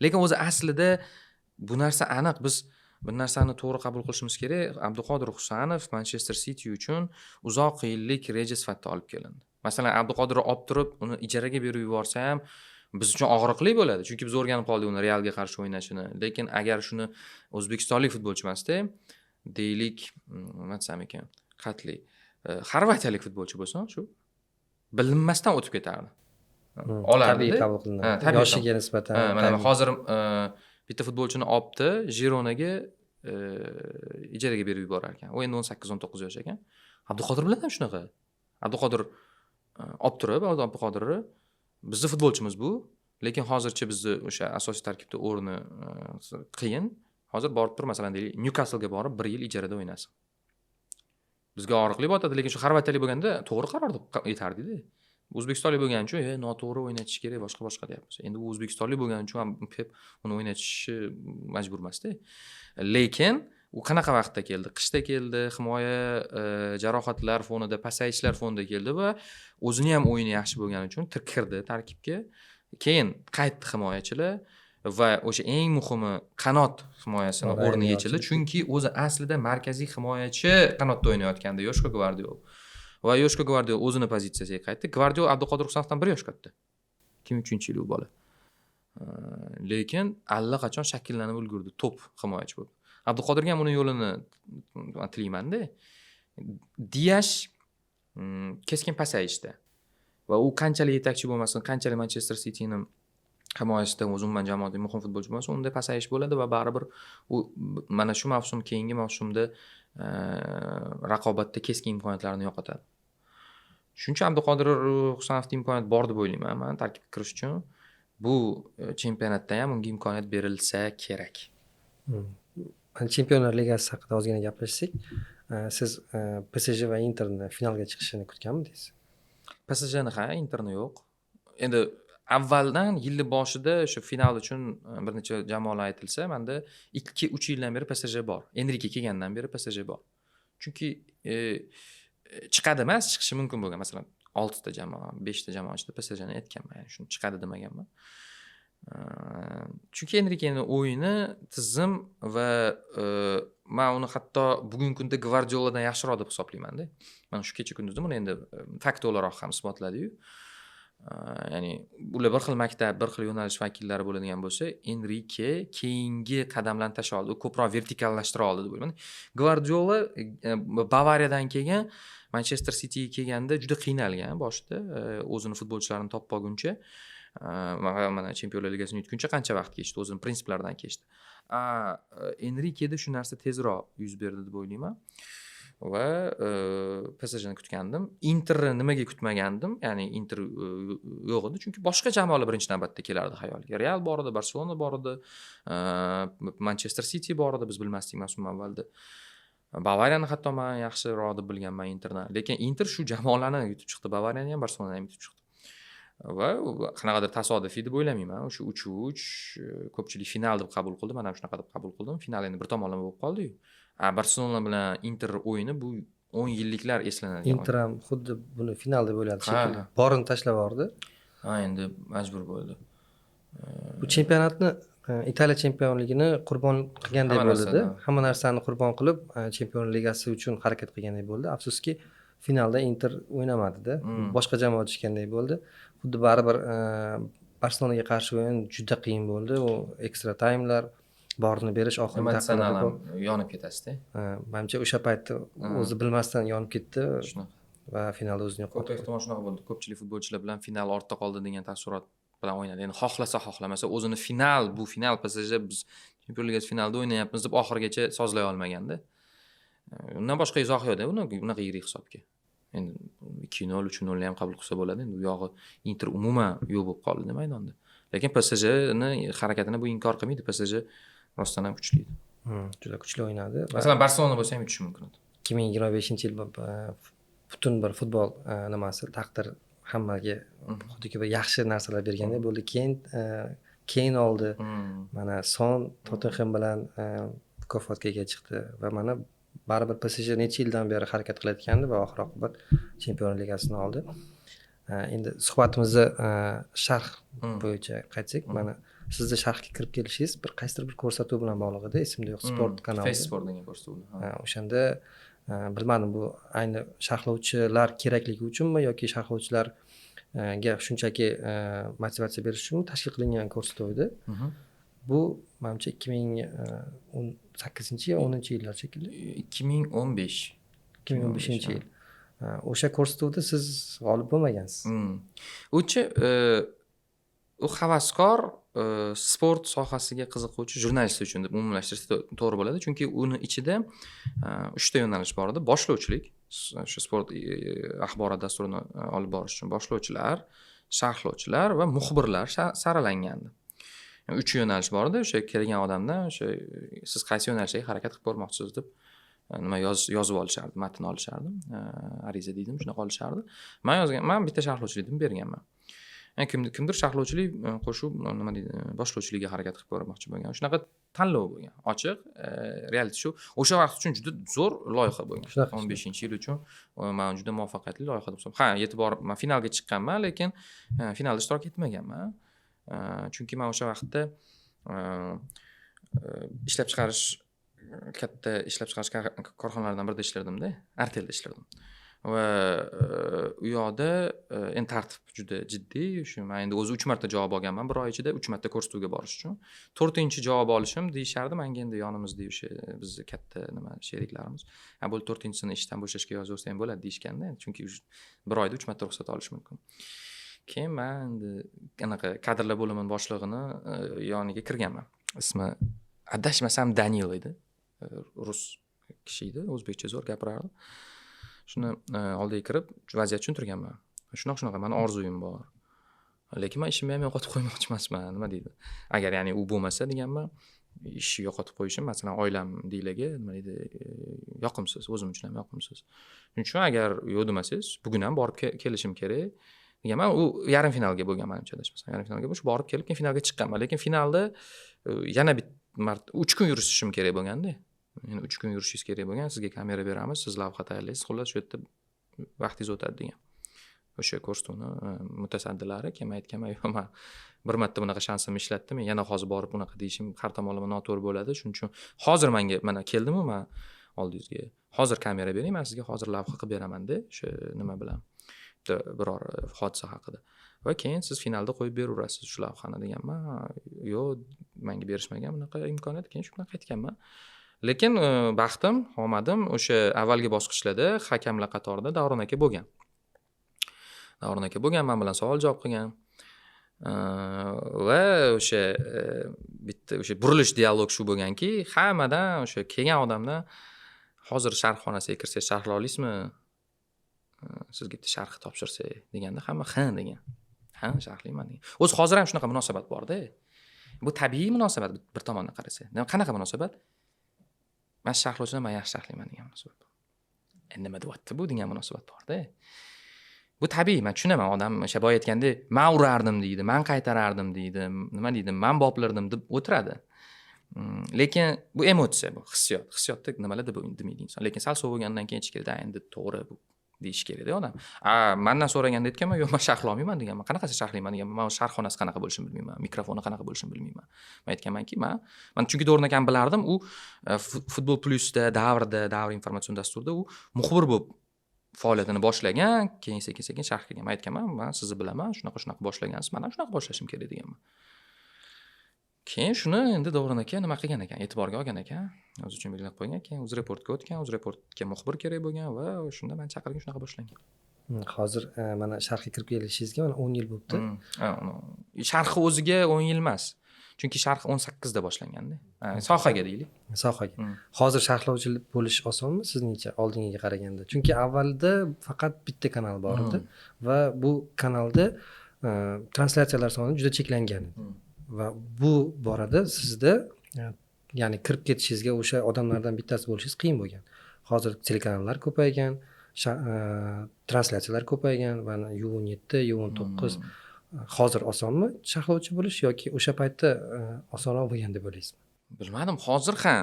Lekin o'zi aslida bu narsa aniq, biz bir narsani to'g'ri qabul qilishimiz kerak. Abduqodir Husanov Manchester City uchun uzoq yillik reja sifatida olib kelindi. Masalan, Abduqodirni olib turib, uni ijaraga berib yuborsa ham biz uchun og'riqli bo'ladi, chunki biz o'rganib qoldik uni Realga qarshi o'ynashini. Lekin agar shuni o'zbekistonlik futbolchi emasda, deylik, nima desam ekan, qatli, xorvatiyalik futbolchi bo'lsa, shu bilinmasdan o'tib ketardi. Olardi. Tabiiy qabul qilinadi. Yoshiga nisbatan. Mana hozir bitta futbolchini olibdi, Jironaga ijaraga berib yuborar ekan. U endi 18-19 yosh ekan. Abduqodir bilan ham shunaqa. Abduqodir olib turib, Abduqodirni bizni futbolchimiz bu, lekin hozircha bizni o'sha asosiy tarkibda o'rni qiyin. Hozir borib tur, masalan, deylik, Newcastle'ga borib 1 yil ijarada o'ynasin. Bizga og'riqli botadi, lekin shu xorvatiyalik bo'lganda to'g'ri qaror deb aytardik-da. O'zbekistonlik bo'lgani uchun noto'g'ri, o'ynatish kerak, boshqa boshqa deyapmiz. Endi u o'zbekistonlik bo'lgani uchun ham Pep uni o'ynatishi majbur emasda. Lekin u qanaqa vaqtda keldi? Qishda keldi, himoya jarohatlar fonida, pasayishlar fonida keldi va o'zini ham o'yini yaxshi bo'lgani uchun kirdi tarkibga. Keyin qaytdi himoyachilar va o'sha eng muhimi, qanot himoyasini o'rni yechildi. Chunki o'zi aslida markaziy himoyachi qanotda o'ynayotgandi Yoshko Gvardiol va Yoshko Gvardiol o'zini pozitsiyasiga qaytdi. Gvardiol Abduqodir Husanovdan 1 yosh katta, 2003 yil u bola, lekin allaqachon shakllanib ulgurdi top himoyachi bo'lib. Abduqodirga ham uni yo'lini tilaymanda. Diash keskin pasayishda va u qanchalik yetakchi bo'lmasin, qanchalik Manchester Sitini himoyasida o'zi, umuman jamoada muhim futbolchi bo'lmasin, unda pasayish bo'ladi va baribir u mana shu mavsum, keyingi mavsumda raqobatda keskin imkoniyatlarini yo'qotadi. Shuning uchun Abduqodir Husanovda imkoniyat bor deb o'ylayman man tarkibga kirish uchun. Bu chempionatda ham unga imkoniyat berilsa kerak. Chempionlar ligasi haqida ozgina gaplashsak, siz PSG va Interni finalga chiqishini kutganmidingiz? PSJni ha, Interni yo'q. Endi avvaldan, yilni boshida o'sha final uchun bir necha jamoalar aytilsa, manda 2-3 yildan beri PSG bor. Enrike kelgandan beri PSG bor. Chunki chiqadi emas, chiqishi mumkin bo'lgan. Masalan, oltita jamoa, beshta jamoa ichida PSJni aytganman, ya'ni shuni chiqadi demaganman. Chunki Enrikeni o'yini tizim va man uni hatto bugungi kunda Gvardioladan yaxshiroq deb hisoblaymanda. Mana shu kecha kunduzda buni endi fakt o'laroq ham isbotladiyu. Ya'ni ular bir xil maktab, bir xil yo'nalish vakillari bo'ladigan bo'lsa, Enrike keyingi qadamlarni tashlay oldi, u ko'proq vertikallashtira oldi deb o'ylayman. Gvardiola Bavariyadan keyin Manchester Sitiga kelganda juda qiynalgan boshida, o'zini futbolchilarini topib olguncha, mana Chempionlar ligasini yutguncha qancha vaqt kechdi, o'zini prinsiplaridan kechdi. Enrikeda shu narsa tezroq yuz berdi deb o'ylayman va PSJni kutgandim. Interni nimaga kutmagandim? Ya'ni Inter yo'q edi, chunki boshqa jamoalar birinchi navbatda kelardi xayolga. Real bor edi, Barselona bor edi, Manchester City bor edi, biz bilmasdik mavsum avvalida. Bavariyani hatto man yaxshiroq deb bilganman Interdan. Lekin Inter shu jamoalarni yutib chiqdi, Bavariyani ham, Barselonani ham yutib chiqdi. Va qanaqadir tasodifiy deb o'ylamayman. O'sha 3-3 ko'pchilik final deb qabul qildi, men ham shunaqa deb qabul qildim. Final endi bir tomonlama bo'lib qoldi-yu. Barselona bilan Inter o'yini bu 10 yilliklar eslanadigan. Inter ham xuddi buni final deb o'yladi shekilli. Borini tashlab yubordi. Ha, endi majbur bo'ldi. Bu chempionatni, Italiya chempionligini qurbon qilgandek bo'ldi. Hamma narsani qurbon qilib, Chempionlar ligasi uchun harakat qilgandek bo'ldi. Afsuski, finalda Inter o'ynamadida. Boshqa jamoa tushgandek bo'ldi. Xuddi baribir Barselonaga qarshi o'yin juda qiyin bo'ldi. U ekstra taymlar, borini berish oxirgi Emotsional ham yonib ketasizda. Manimcha, o'sha paytda o'zi bilmasdan yonib ketdi. Shunaqa. Va finalda o'zini yo'qotdi. Ko'p ehtimol shunaqa bo'ldi. Ko'pchilik futbolchilar bilan final ortda qoldi degan taassurot bilan o'ynadi. Endi xohlasa, xohlamasa o'zini final, bu final PSG, biz Chempionlar ligasi finalida o'ynayapmiz deb oxirigacha sozlay olmaganda. Undan boshqa izoh yo'qda, uni unaqa yirik hisobga. Endi 2-0, 3-0 ham qabul qilsa bo'ladi. Endi u yog'i Inter umuman yo'q bo'lib qoldi maydonda. Lekin PSJni harakatini bu inkor qilmaydi. PSG rostdan ham kuchli edi. Juda kuchli o'ynadi. Masalan, Barselona bo'lsa ham yutishi mumkin edi. 2025 yil butun bir futbol nimasi, taqdir hammaga xuddiki bir yaxshi narsalar bergandek bo'ldi. Keyin Keyn oldi. Mana Son Tottenhem bilan mukofotga ega chiqdi va mana baribir PSG necha yildan beri harakat qilayotgandi va oxir oqibat Chempionlar ligasini oldi. Endi suhbatimizni sharh bo'yicha qaytsak, mana sizni sharhga kirib kelishingiz bir qaysidir bir ko'rsatuv bilan bog'liq edi, esimda yo'q, sport kanali. Face Sport degan ko'rsatuv. O'shanda bilmadim, bu ayni sharhlovchilar kerakligi uchunmi yoki sharhlovchilarga shunchaki motivatsiya berish uchunmi tashkil qilingan ko'rsatuv edi. Bu manimcha 2018 yo 10-yillar shekilli. 2015. 2015-yil. O'sha ko'rsatuvda siz g'olib bo'lmagansiz. Uchi u havaskor sport sohasiga qiziquvchi jurnalist uchun deb umumlashtirsa to'g'ri bo'ladi. Chunki uni ichida uchta yo'nalish bor edi. Boshlovchilik, shu sport axborot dasturini olib borish uchun boshlovchilar, sharhlovchilar va muxbirlar saralangandi. Uch yo'nalish bor edi. O'sha kelgan odamdan o'sha siz qaysi yo'nalishdagi harakat qilib ko'rmoqchisiz deb Nima yozib olishardi, matn olishardi, ariza deydimi, shunaqa olishardi. Man yozgan, man bitta sharhlovchilik deb berganman. Kimdir sharhlovchilik qo'shib, nima deydi, boshlovchilikka harakat qilib ko'rmoqchi bo'lgan. Shunaqa tanlov bo'lgan, ochiq reality show. O'sha vaqt uchun juda zo'r loyiha bo'lgan. 15-yil uchun man juda muvaffaqiyatli loyiha deb, ha, yetib borib man finalga chiqqanman, lekin finalda ishtirok etmaganman, chunki man o'sha vaqtda ishlab chiqarish, katta ishlab chiqarish korxonalaridan birida ishlardimda, Artelda ishlardim va u yoqda endi tartib juda jiddiy. Shu man endi o'zi uch marta javob olganman bir oy ichida, uch marta ko'rsatuvga borish uchun. To'rtinchi javob olishim deyishardi manga, endi yonimizda o'sha bizni katta nima sheriklarimiz, ha, bo'ldi, to'rtinchisini ishdan bo'shashga yozaversang bo'ladi deyishganda, chunki bir oyda uch marta ruxsat olish mumkin. Keyin man endi anaqa kadrlar bo'limini boshlig'ini yoniga kirganman. Ismi, adashmasam, Danil edi, rus kishi edi, o'zbekcha zo'r gapirardi. Shuni oldiga kirib vaziyatni tushuntirganman: shunaqa, shunaqa, mani orzuyim bor, lekin man ishimni ham yo'qotib qo'ymoqchi emasman, nima deydi, agar ya'ni u bo'lmasa deganman, ishni yo'qotib qo'yishim, masalan, oilamdagilarga, nima deydi, yoqimsiz, o'zim uchun ham yoqimsiz. Shuning uchun agar yo'q demasangiz, bugun ham borib kelishim kerak deganman. U yarim finalga bo'lgan, manimcha, adashmasam, yarim finalga shu borib kelib, keyin finalga chiqqanman. Lekin finalda yana bitta marta 3 kun yurishim kerak bo'lganda, yani 3 kun yurishingiz kerak bo'lgan, sizga kamera beramiz, siz lavha tayyorlaysiz, xullas, shu yerda vaqtingiz o'tadi degan o'sha ko'rsatuvni mutasaddilari. Keyin man aytganman: yo'q, man bir marta bunaqa shansimni ishlatdim, yana hozir borib unaqa deyishim har tomonlama noto'g'ri bo'ladi. Shuning uchun hozir manga, mana keldimu man oldingizga, hozir kamera bering, man sizga hozir lavha qilib beramanda o'sha nima bilan, bitta biror hodisa haqida, va keyin siz finalda qo'yib beraverasiz shu lavhani deganman. Yo'q, manga berishmagan bunaqa imkoniyat. Keyin shu bilan qaytganman. Lekin baxtim, omadim, o'sha avvalgi bosqichlarda hakamlar qatorida Davron aka bo'lgan. Davron aka bo'lgan, man bilan savol javob qilgan va o'sha bitta o'sha burilish dialog shu bo'lganki, hammadan, o'sha kelgan odamdan: hozir sharh xonasiga kirsak, sharhla olasizmi, sizga bitta sharh topshirsak deganda, hamma ha degan, ha, sharhlayman degan. O'zi hozir ham shunaqa munosabat borda. Bu tabiiy munosabat bir tomondan qarasak. Qanaqa munosabat? Man sharhlovchidan man yaxshi sharhlayman degan munosabat. Nima deyapti bu degan munosabat borda. Bu tabiiy, man tushunaman. Odam o'sha boya aytgandek, man urardim deydi, man qaytarardim deydi, nima deydi, man boplardim deb o'tiradi. Lekin bu emotsiya, bu hissiyot. Hissiyotda nimalar deb demaydi inson. Lekin sal sovigandan keyin aytish kerakda, endi to'g'ri bu deyish kerakda odam. A mandan so'raganda aytganman: yo'q, man sharhlolmayman deganman. Qanaqasi sharhlayman deganman. Man sharh xonasi qanaqa bo'lishini bilmayman, mikrofoni qanaqa bo'lishini bilmayman. Man aytganmanki, man chunki Davron akani bilardim, u Futbol Plyusda, Davrda, Davr informatsion dasturida u muxbir bo'lib faoliyatini boshlagan, keyin sekin sekin sharh qilgan. Man aytganman: man sizni bilaman, shunaqa shunaqa boshlagansiz, man ham shunaqa boshlashim kerak deganman. Keyin shuni endi Davron aka nima qilgan ekan, e'tiborga olgan ekan, o'zi uchun belgilab qo'ygan. Keyin UzReportga o'tgan, UzReportga muxbir kerak bo'lgan va shunda mani chaqirgan, shunaqa boshlangan. Hozir mana sharhga kirib kelishingizga mana 10 yil bo'libdi. Sharhi o'ziga 10 yil emas, chunki sharh 18da boshlanganda, sohaga deylik. Sohaga. Hozir sharhlovchi bo'lish osonmi sizningcha, oldingiga qaraganda? Chunki avvalda faqat bitta kanal bor edi va bu kanalda translyatsiyalar soni juda cheklangan edi va bu borada sizda ya'ni kirib ketishingizga, o'sha odamlardan bittasi bo'lishingiz qiyin bo'lgan. Hozir telekanallar ko'paygan, translyatsiyalar ko'paygan va U 17, U 19. Hozir osonmi sharhlovchi bo'lish yoki o'sha paytda osonroq bo'lgan deb o'ylaysizmi? Bilmadim. Hozir ha,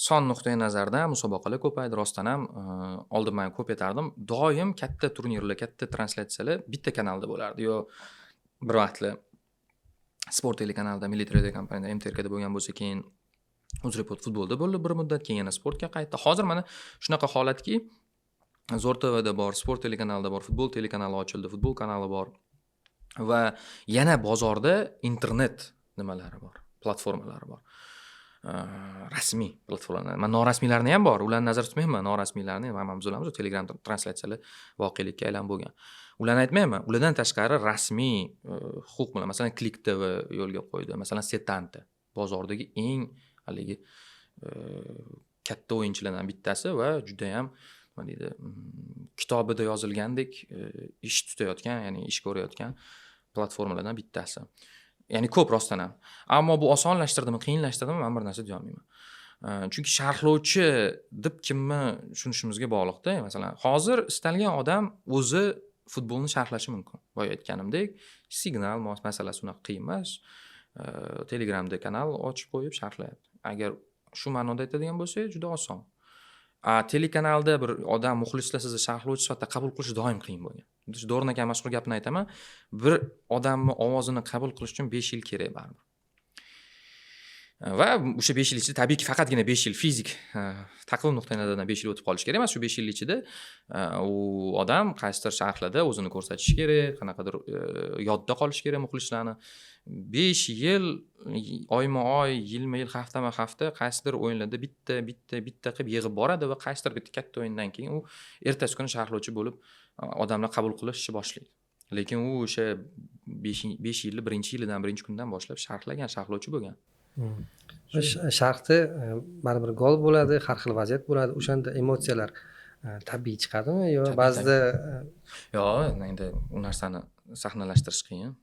son nuqtai nazaridan musobaqalar ko'paydi rostdan ham. Oldin man ko'p aytardim, doim katta turnirlar, katta translyatsiyalar bitta kanalda bo'lardi. Yo bir vaqtlar Sport telekanalida, Milliy teleradiokompaniyada, MTRKda bo'lgan bo'lsa, keyin UzReport futbolda bo'ldi bir muddat, keyin yana Sportga qaytdi. Hozir mana shunaqa holatki, Zo'r TVda bor, Sport telekanalida bor, futbol telekanali ochildi, futbol kanali bor va yana bozorda internet nimalari bor, platformalari bor, rasmiy platformalar. Man norasmiylarni ham bor, ularni nazarda tutmayapman. Norasmiylarni hammamiz bilamiz, Telegram translyatsiyalar voqelikka aylanib bo'lgan, ularni aytmayapman. Ulardan tashqari rasmiy huquq bilan, masalan, Klik TV yo'lga qo'ydi, masalan, Setanta bozordagi eng haligi katta o'yinchilardan bittasi va judayam, nima deydi, kitobida yozilgandek ish tutayotgan, ya'ni ish ko'rayotgan platformalardan bittasi. Ya'ni ko'p rostdan ham. Ammo bu osonlashtirdimi, qiyinlashtirdimi, man bir narsa deyolmayman. Chunki sharhlovchi deb kimni tushunishimizga bog'liqda. Masalan, hozir istalgan odam o'zi futbolni sharhlashi mumkin. Boya aytganimdek, signal masalasi unaqa qiyin emas. Telegramda kanal ochib qo'yib sharhlayapti. Agar shu ma'noda aytadigan bo'lsak, juda oson. Telekanalda bir odam, muxlislar sizni sharhlovchi sifatida qabul qilish doim qiyin bo'lgan. Do'rin aka mashhur gapini aytaman, bir odamni ovozini qabul qilish uchun 5 yil kerak baribir. Va o'sha 5 yil ichida tabiiyki faqatgina 5 yil fizik taqvim nuqtai nazaridan 5 yil o'tib qolishi kerak emas. Shu 5 yil ichida u odam qaysidir sharhlarda o'zini ko'rsatishi kerak, qanaqadir yodda qolishi kerak muxlislarni. 5 yil oyma oy, yilma yil, haftama hafta qaysidir o'yinlarda bitta bitta bitta qilib yig'ib boradi va qaysidir bitta katta o'yindan keyin u ertasi kuni sharhlovchi bo'lib odamlar qabul qilishni boshlaydi. Lekin u o'sha 5 yilni birinchi yilidan, birinchi kundan boshlab sharhlagan, sharhlovchi bo'lgan. Sharhda baribir gol bo'ladi, har xil vaziyat bo'ladi. O'shanda emotsiyalar tabiiy chiqadimi yo ba'zida? Yo'q, endi u narsani sahnalashtirish qiyin.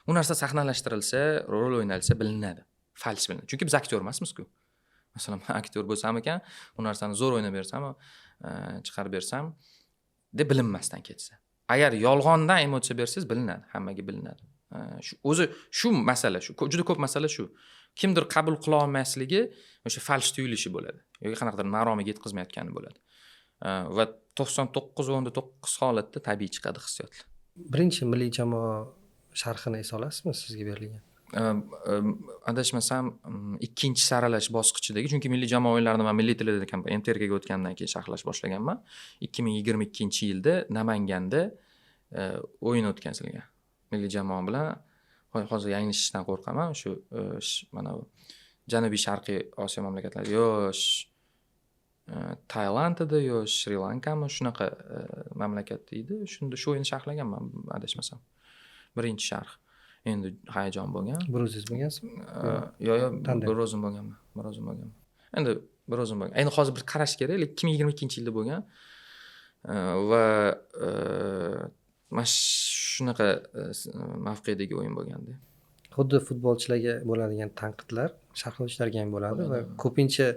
U narsa sahnalashtirilsa, rol o'ynalsa bilinadi. Фальшь bilinadi. Chunki biz aktyor emasmiz-ku. Masalan, men aktyor bo'lsam ekan, u narsani zo'r o'ynab bersam, chiqarib bersam, deb bilinmasdan ketsa. Agar yolg'ondan emotsiya bersangiz bilinadi, hammaga bilinadi. Shu o'zi shu masala, shu juda ko'p masala shu. Kimdir qabul qila olmasligi o'sha фальшь tuyulishi bo'ladi yoki qanaqadir maromiga yetkazmayotgani bo'ladi. Va 99,9 holatda tabiiy chiqadi hissiyotlar. Birinchi milliy jamoa sharhini esa olasizmi sizga berilgan? Adashmasam, ikkinchi saralash bosqichidagi, chunki milliy jamoa o'yinlarini man milliy tilida MTRKga o'tgandan keyin sharhlash boshlaganman. 2022-yilda Namanganda o'yin o'tkazilgan milliy jamoa bilan. Hozir yanglishishdan qo'rqaman. Shu mana bu Janubiy Sharqiy Osiyo mamlakatlari yo Tailand edi yo Shri Lankami, shunaqa mamlakat edi. Shunda shu o'yinni sharhlaganman adashmasam. Birinchi sharh. Endi hayajon bo'lgan. Bir o'zingiz bo'lgansizmi? Yo'q, bir o'zim bo'lganman. Bir o'zim bo'lganman. Endi bir o'zim bo'lgan. Endi hozir bir qarash kerak, lekin 2022-yilda bo'lgan. Va mana shunaqa mavqedagi o'yin bo'lganda. Xuddi futbolchilarga bo'ladigan tanqidlar sharhlovchilarga ham bo'ladi va ko'pincha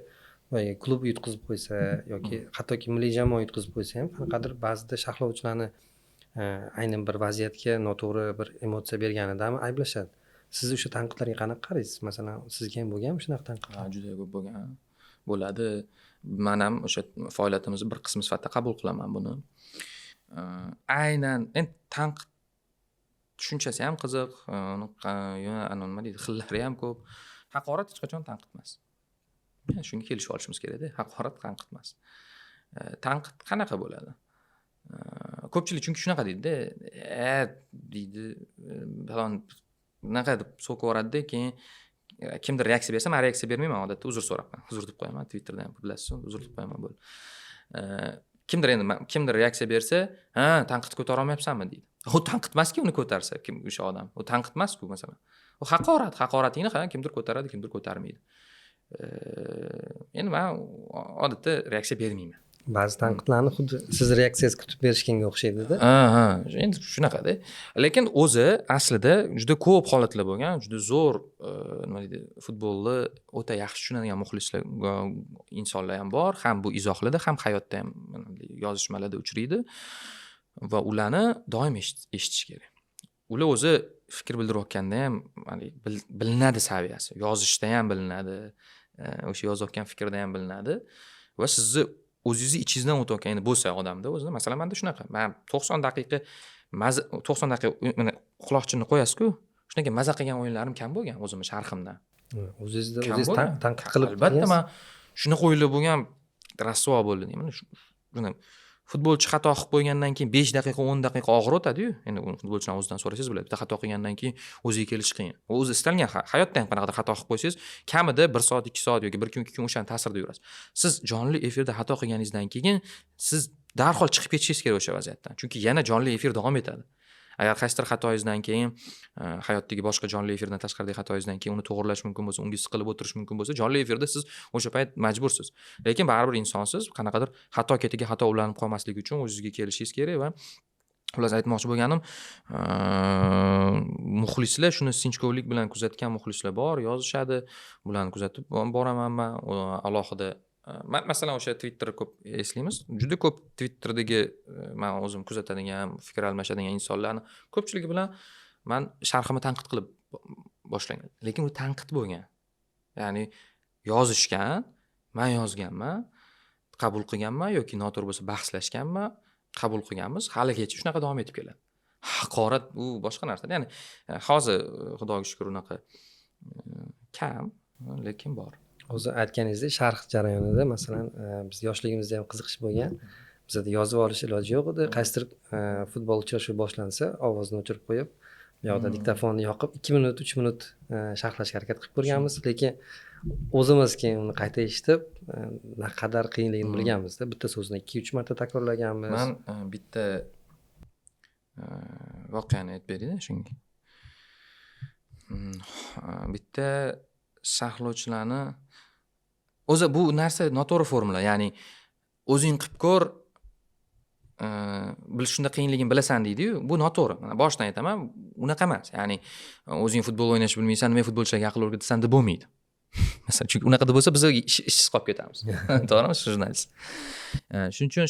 klub yutqizib qo'ysa yoki hattoki milliy jamoa yutqizib qo'ysa ham qanaqadir ba'zida sharhlovchilarni aynan bir vaziyatga noto'g'ri bir emotsiya berganida ham ayblashadi. Siz o'sha tanqidlarga qanaqa qaraysiz? Masalan, sizga ham bo'lganmi shunaqa tanqidlar? Ha, juda ko'p bo'lgan. Bo'ladi. Men ham o'sha faoliyatimizni bir qismi sifatida qabul qilaman buni. Aynan endi tanqid tushunchasi ham qiziq, uni nima deydi, xillari ham ko'p. Haqorat hech qachon tanqid emas. Shunga kelishib olishimiz kerakda. Haqorat tanqid emas. Tanqid qanaqa bo'ladi? Ko'pchilik chunki shunaqa deydi-da, deydi, falon bunaqa deb so'kib yuboradi-da, keyin kimdir reaksiya bersa, men reaksiya bermayman, odatda uzr so'rabman. Uzr deb qo'yaman, Twitterda ham bilasiz, uzr deb qo'yaman bo'ldi. Kimdir endi kimdir reaksiya bersa, ha, tanqid ko'tara olmayapsanmi deydi. U tanqid emaski uni ko'tarsa, kim o'sha odam. U tanqid emas-ku masalan. U haqorat, haqoratingni ha, kimdir ko'taradi, kimdir ko'tarmaydi. Endi men odatda reaksiya bermayman. Ba'zi tanqidlarni xuddi siz reaksiyangiz kutib berishganga o'xshaydi-da. Ha, ha, endi shunaqada. Lekin o'zi aslida juda ko'p holatlar bo'lgan, juda zo'r, nima deydi, futbolni o'ta yaxshi tushunadigan muxlislar, insonlar ham bor, ham bu izohlarda, ham hayotda ham yozishmalarda uchraydi va ularni doim eshitish kerak. Ular o'zi fikr bildirayotganda ham bilinadi saviyasi, yozishda ham bilinadi, o'sha yozayotgan fikrda ham bilinadi va sizni o'zingizni ichingizdan o'tayotgan endi bo'lsa odamda o'zida, masalan, menda shunaqa. Men 90 daqiqa maza, 90 daqiqa mana quloqchinni qo'yasiz-ku, shundan keyin maza qilgan o'yinlarim kam bo'lgan o'zimni sharhimdan. O'zingizda Kam o'zingiz bo'lgan. Tanqid qilib Albatta, qilgansiz? men shunaqa o'yinlar bo'lgan, rasvo bo'ldi deyman. Shuni futbolchi xato qilib qo'ygandan keyin 5 daqiqa, 10 daqiqa og'ir o'tadi-yu. Endi uni futbolchilarning o'zidan so'rasangiz bo'ladi. Bitta xato qilgandan keyin o'ziga kelish qiyin. U o'zi istalgan hayotda ham qanaqadir xato qilib qo'ysangiz, kamida 1 soat, 2 soat yoki 1 kun, 2 kun o'shani ta'sirida yurasiz. Siz jonli efirda xato qilganingizdan keyin siz darhol chiqib ketishingiz kerak o'sha vaziyatdan. Chunki yana jonli efir davom etadi. Agar qaysidir xatoyingizdan keyin, hayotdagi boshqa jonli efirdan tashqaridagi xatoyingizdan keyin uni to'g'irlash mumkin bo'lsa, unga siqilib o'tirish mumkin bo'lsa, jonli efirda siz o'sha payt majbursiz. Lekin baribir insonsiz, qanaqadir xato ketiga xato ulanib qolmasligi uchun o'zingizga kelishingiz kerak va Xullas, aytmoqchi bo'lganim, muxlislar shuni sinchkovlik bilan kuzatgan muxlislar bor, yozishadi, bularni kuzatib boraman man alohida. Masalan, o'sha Twitterni ko'p eslaymiz, juda ko'p Twitterdagi man o'zim kuzatadigan, fikr almashadigan insonlarni ko'pchiligi bilan man sharhimni tanqid qilib boshlagan, lekin u tanqid bo'lgan, ya'ni yozishgan, man yozganman, qabul qilganman yoki noto'g'ri bo'lsa bahslashganman, qabul qilganmiz, haligacha shunaqa davom etib keladi. Haqorat u boshqa narsa, ya'ni hozir xudoga shukur unaqa kam, lekin bor. O'zi aytganingizdek, sharh jarayonida, masalan, biz yoshligimizda ham qiziqish bo'lgan, bizada yozib olish iloji yo'q edi. Qaysidir futbol uchrashuvi boshlansa, ovozni o'chirib qo'yib, bu yoqda diktofonni yoqib, 2 minut, 3 minut sharhlashga harakat qilib ko'rganmiz, lekin o'zimiz keyin uni qayta eshitib, naqadar qiyinligini bilganmizda. Bitta so'zni 2-3 marta takrorlaganmiz. Man bitta voqeani aytib berayda shunga. Bitta sharhlovchilarni o'zi bu narsa noto'g'ri formula, ya'ni o'zing qilib ko'r, shunda qiyinligini bilasan deydiyu, bu noto'g'ri. Mana boshidan aytaman, unaqa emas. Ya'ni o'zing futbol o'ynashni bilmaysan, nima futbolchilarga aql o'rgatasan deb bo'lmaydi, masalan, chunki unaqa deb bo'lsa, biz ishsiz qolib ketamiz, to'g'rimi, jurnalist. Shuning uchun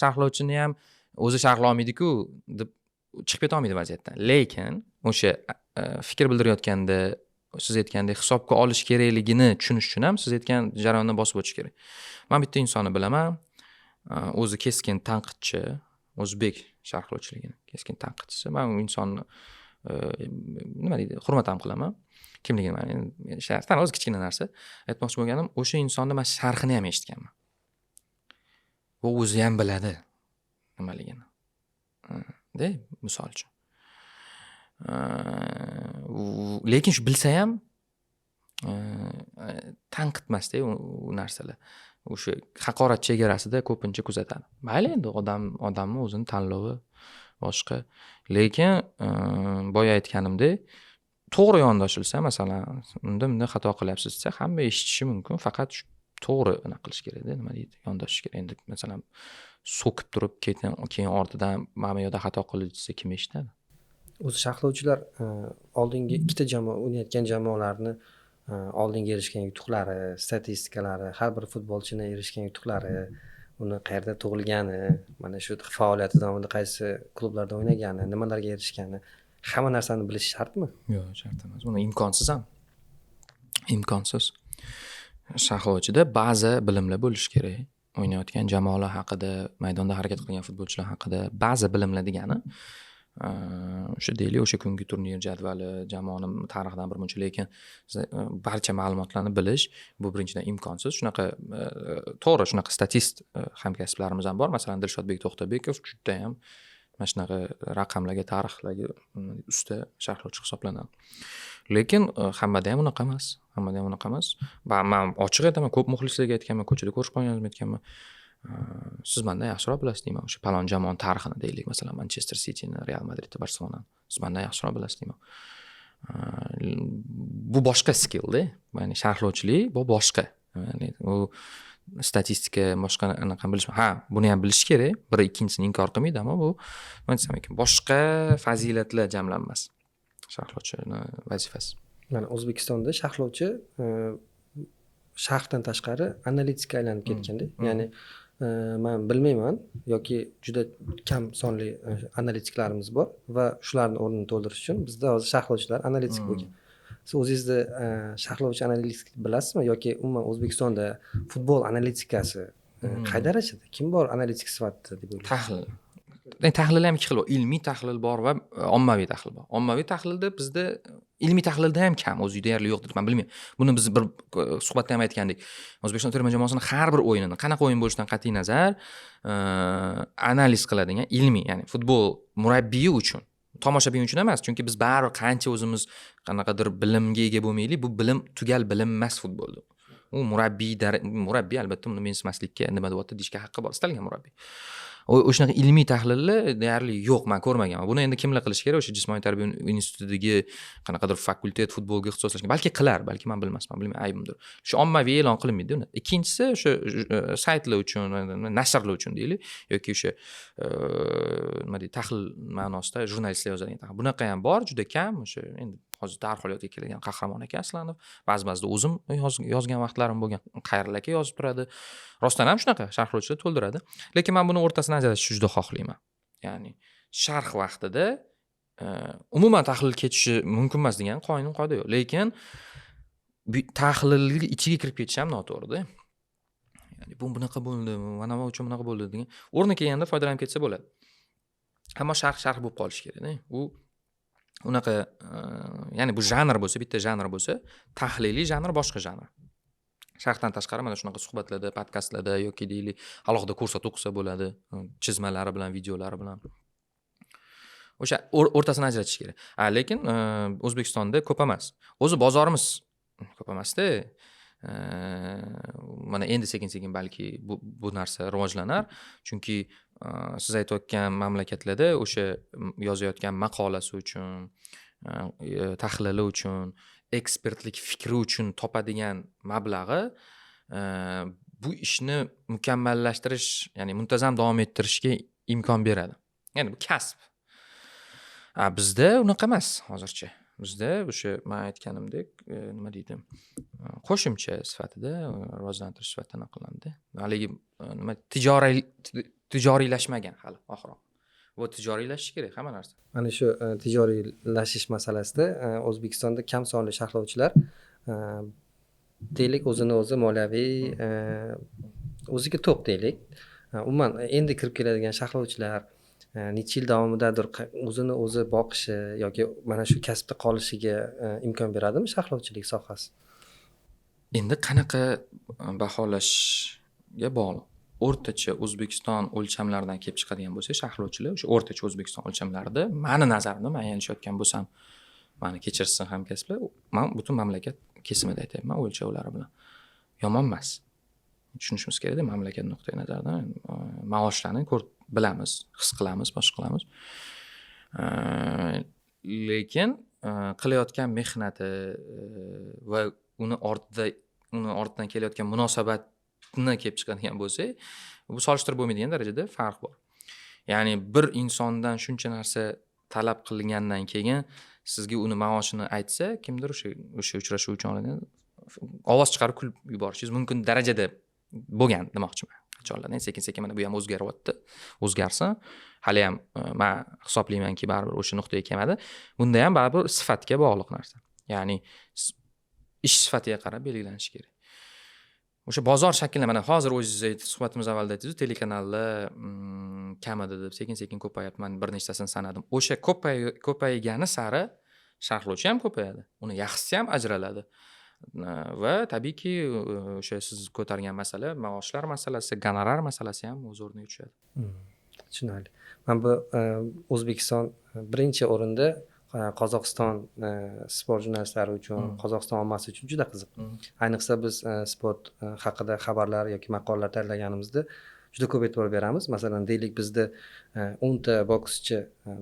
sharhlovchini ham o'zi sharhlolmaydiku deb chiqib ketolmaydi vaziyatdan, lekin o'sha fikr bildirayotganda siz aytgandek hisobga olish kerakligini tushunish uchun ham siz aytgan jarayonni bosib o'tish kerak. Man bitta insonni bilaman, o'zi keskin tanqidchi, o'zbek sharhlovchiligini keskin tanqidchisi. Man u insonni nima deydi, hurmat ham qilaman. Kimligini man endi o'zi kichkina narsa. Aytmoqchi bo'lganim, o'sha insonni man sharhini ham eshitganman. U o'zi ham biladi nimaligini. De, misol uchun. Lekin shu bilsa ham tanqidmasda u narsalar. O'sha haqorat chegarasida ko'pincha kuzatadi. Mayli, endi odam odamni o'zini tanlovi boshqa. Lekin boya aytganimdek, to'g'ri yondoshilsa, masalan, unda bunday xato qilyapsiz desa, hamma eshitishi mumkin. Faqat shu to'g'ri anaqa qilish kerakda, nima deydi, yondoshish kerak. Endi masalan, so'kib turib, keyin ortidan mana bu yerda xato qildi desa, kim eshitadi? O'zi sharhlovchilar oldingi ikkita jamoa o'ynayotgan jamoalarni oldingi erishgan yutuqlari, statistikalari, har bir futbolchini erishgan yutuqlari, uni qayerda tug'ilgani, mana shu faoliyati davomida qaysi klublarda o'ynagani, nimalarga erishgani, hamma narsani bilish shartmi? Yo'q, shart emas. Uni imkonsiz ham. Imkonsiz. Sharhlovchida ba'zi bilimlar bo'lishi kerak. O'ynayotgan jamoalar haqida, maydonda harakat qilgan futbolchilar haqida ba'zi bilimlar degani o'sha deylik, o'sha kungi turnir jadvali, jamoani tarixidan bir muncha, lekin barcha ma'lumotlarni bilish bu birinchidan imkonsiz. Shunaqa to'g'ri, shunaqa statist hamkasblarimiz ham bor. Masalan, Dilshodbek To'xtabekov judayam mana shunaqa raqamlarga, tarixlarga usta sharhlovchi hisoblanadi. Lekin hammada ham unaqa emas. Hammada ham unaqa emas. Va man ochiq aytaman, ko'p muxlislarga aytganman, ko'chada ko'rishib qolganimizda aytganman. Siz mendan yaxshiroq bilasiz deyman. O'sha palon jamoani tarixini deylik, masalan, Manchester Cityni, Real Madridni, Barselonani. Siz mendan yaxshiroq bilasiz deyman. Bu boshqa skillda, ya'ni sharhlovchilik bu boshqa. Ya'ni u statistika, boshqa anaqa bilish, ha, buni ham bilish kerak, biri ikkinchisini inkor qilmaydi, ammo bu, nima desam ekan, boshqa fazilatlar jamlanmasi sharhlovchini vazifasi. Mana O'zbekistonda sharhlovchi sharhdan tashqari analitikka aylanib ketganda, ya'ni man bilmayman yoki juda kam sonli analitiklarimiz bor va shularni o'rnini to'ldirish uchun bizda hozir sharhlovchilar analitik bo'lgan. Siz o'zingizni sharhlovchi analitik bilasizmi yoki umuman O'zbekistonda futbol analitikasi qay darajada, kim bor analitik sifatida deb o'ylaysiz? Tahlil. Tahlil ham ikki xil bor, ilmiy tahlil bor va ommaviy tahlil bor. Ommaviy tahlilda bizda ilmiy tahlilda ham kam, o'zi deyarli yo'q deb man bilmayman. Buni biz bir suhbatda ham aytgandik. O'zbekiston terma jamoasini har bir o'yinini, qanaqa o'yin bo'lishidan qat'iy nazar, analiz qiladigan ilmiy, ya'ni futbol murabbiyi uchun, tomoshabin uchun emas, chunki biz baribir qancha o'zimiz qanaqadir bilimga ega bo'lmaylik, bu bilim tugal bilim emas futbolda. U murabbiy, murabbiy albatta uni mensimaslikka, nima deyapti deyishga haqqi bor, istalgan murabbiy. O'shanaqa ilmiy tahlillar deyarli yo'q, man ko'rmaganman. Buni endi kimlar qilishi kerak? O'sha jismoniy tarbiya institutidagi qanaqadir fakultet, futbolga ixtisoslashgan balki qilar, balki man bilmasman, bilmayman, aybimdir. Shu ommaviy e'lon qilinmaydi uni. Ikkinchisi, o'sha saytlar uchun, nashrlar uchun deylik, yoki o'sha nima deydi, tahlil ma'nosida jurnalistlar yozadigan tahlil. Bunaqa ham bor, juda kam. O'sha endi hozir darhol yodga keladigan Qahramon aka Aslanov, ba'zi ba'zida o'zim yozgan vaqtlarim bo'lgan, Qayril aka yozib turadi. Rostdan ham shunaqa sharhlovchilar to'ldiradi. Lekin man buni o'rtasini ajratishni juda xohlayman. Ya'ni sharh vaqtida umuman tahlil ketishi mumkin emas degan qonun qoida yo'q. Lekin tahlilni ichiga kirib ketish ham noto'g'rida. Ya'ni bu bunaqa bo'ldi, mana bu uchun bunaqa bo'ldi degan o'rni kelganda foydalanib ketsa bo'ladi. Ammo sharh sharh bo'lib qolishi kerakda. U unaqa ya'ni bu janr bo'lsa, bitta janr bo'lsa, tahliliy janr boshqa janr. Sharhdan tashqari mana shunaqa suhbatlarda, podkastlarda yoki deylik, alohida ko'rsatuv qilsa bo'ladi, chizmalari bilan, videolari bilan. O'sha o'rtasini ajratish kerak. Lekin O'zbekistonda ko'p emas. O'zi bozorimiz ko'p emasda. Mana endi sekin-sekin balki bu narsa rivojlanar. Chunki siz aytayotgan mamlakatlarda o'sha yozayotgan maqolasi uchun, tahlili uchun, ekspertlik fikri uchun topadigan mablag'i bu ishni mukammallashtirish, ya'ni muntazam davom ettirishga imkon beradi. Ya'ni bu kasb. Bizda unaqa emas hozircha. Bizda o'sha man aytganimdek, nima deydi, qo'shimcha sifatida, rivojlantirish sifatida anaqa qilinadi. Haligi nima, tijoriylashmagan hali oxiri. Bu tijoriylashishi kerak hamma narsa. Mana shu tijoriylashish masalasida O'zbekistonda kam sonli sharhlovchilar deylik, o'zini o'zi moliyaviy o'ziga to'q deylik. Umuman endi kirib keladigan sharhlovchilar necha yil davomidadir o'zini o'zi boqishi yoki mana shu kasbda qolishiga imkon beradimi sharhlovchilik sohasi? Endi qanaqa baholashga bog'liq. O'rtacha O'zbekiston o'lchamlaridan kelib chiqadigan bo'lsak, sharhlovchilar o'sha o'rtacha O'zbekiston o'lchamlarida, mani nazarimda, man yanglishayotgan bo'lsam, mani kechirsin hamkasblar, man butun mamlakat kesimida aytyapman o'lchovlari bilan. Yomon emas. Tushunishimiz kerakda, mamlakat nuqtai nazaridan maoshlarni ko'rib bilamiz, his qilamiz, boshqa qilamiz. Lekin qilayotgan mehnati va uni ortidan kelayotgan munosabatni kelib chiqadigan bo'lsak, bu solishtirib bo'lmaydigan darajada farq bor. Ya'ni bir insondan shuncha narsa talab qilingandan keyin sizga uni maoshini aytsa, kimdir o'sha uchrashuv uchun oladigan ovoz chiqarib kulib yuborishingiz mumkin darajada bo'lgan demoqchiman. Qachonlardan sekin-sekin mana bu ham o'zgaryapti. O'zgarsin. Hali ham man hisoblaymanki, baribir o'sha nuqtaga kelmadi. Bunda ham baribir sifatga bog'liq narsa. Ya'ni ish sifatiga qarab belgilanishi kerak. O'sha bozor shakllanadi. Mana hozir o'zingiz aytdingiz, suhbatimiz avvalida aytdingiz, telekanallar kamidi deb, sekin-sekin ko'payapti. Man bir nechtasini sanadim. O'sha ko'paygani sari sharhlovchi ham ko'payadi. Uni yaxshisi ham ajraladi. Va tabiiyki o'sha siz ko'targan masala, maoshlar masalasi, gonorar masalasi ham o'z o'rniga tushadi. Tushunarli. Mana bu O'zbekiston birinchi o'rinda, Qozog'iston sport jurnalistlari uchun, Qozog'iston ommasi uchun juda qiziq. Ayniqsa biz sport haqida xabarlar yoki maqolalar tayyorlaganimizda juda ko'p e'tibor beramiz. Masalan, deylik, bizda 10 ta bokschi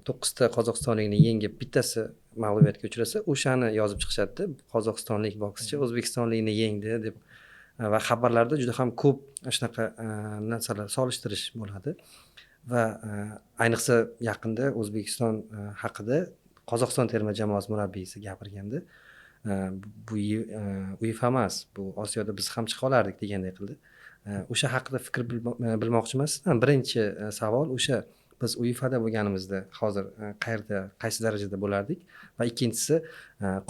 9 ta qozog'istonlikni yengib, bittasi mag'lubiyatga uchrasa, o'shani yozib chiqishadida, qozog'istonlik bokschi o'zbekistonlikni yengdi deb. Va xabarlarda juda ham ko'p shunaqa narsalar solishtirish bo'ladi. Va ayniqsa yaqinda O'zbekiston haqida Qozog'iston terma jamoasi murabbiysi gapirganda, bu UEFA emas, bu Osiyoda biz ham chiqa olardik deganday qildi. O'sha haqida fikr bilmoqchiman sizdan. Birinchi savol, o'sha biz UEFAda bo'lganimizda hozir qayerda, qaysi darajada bo'lardik? Va ikkinchisi,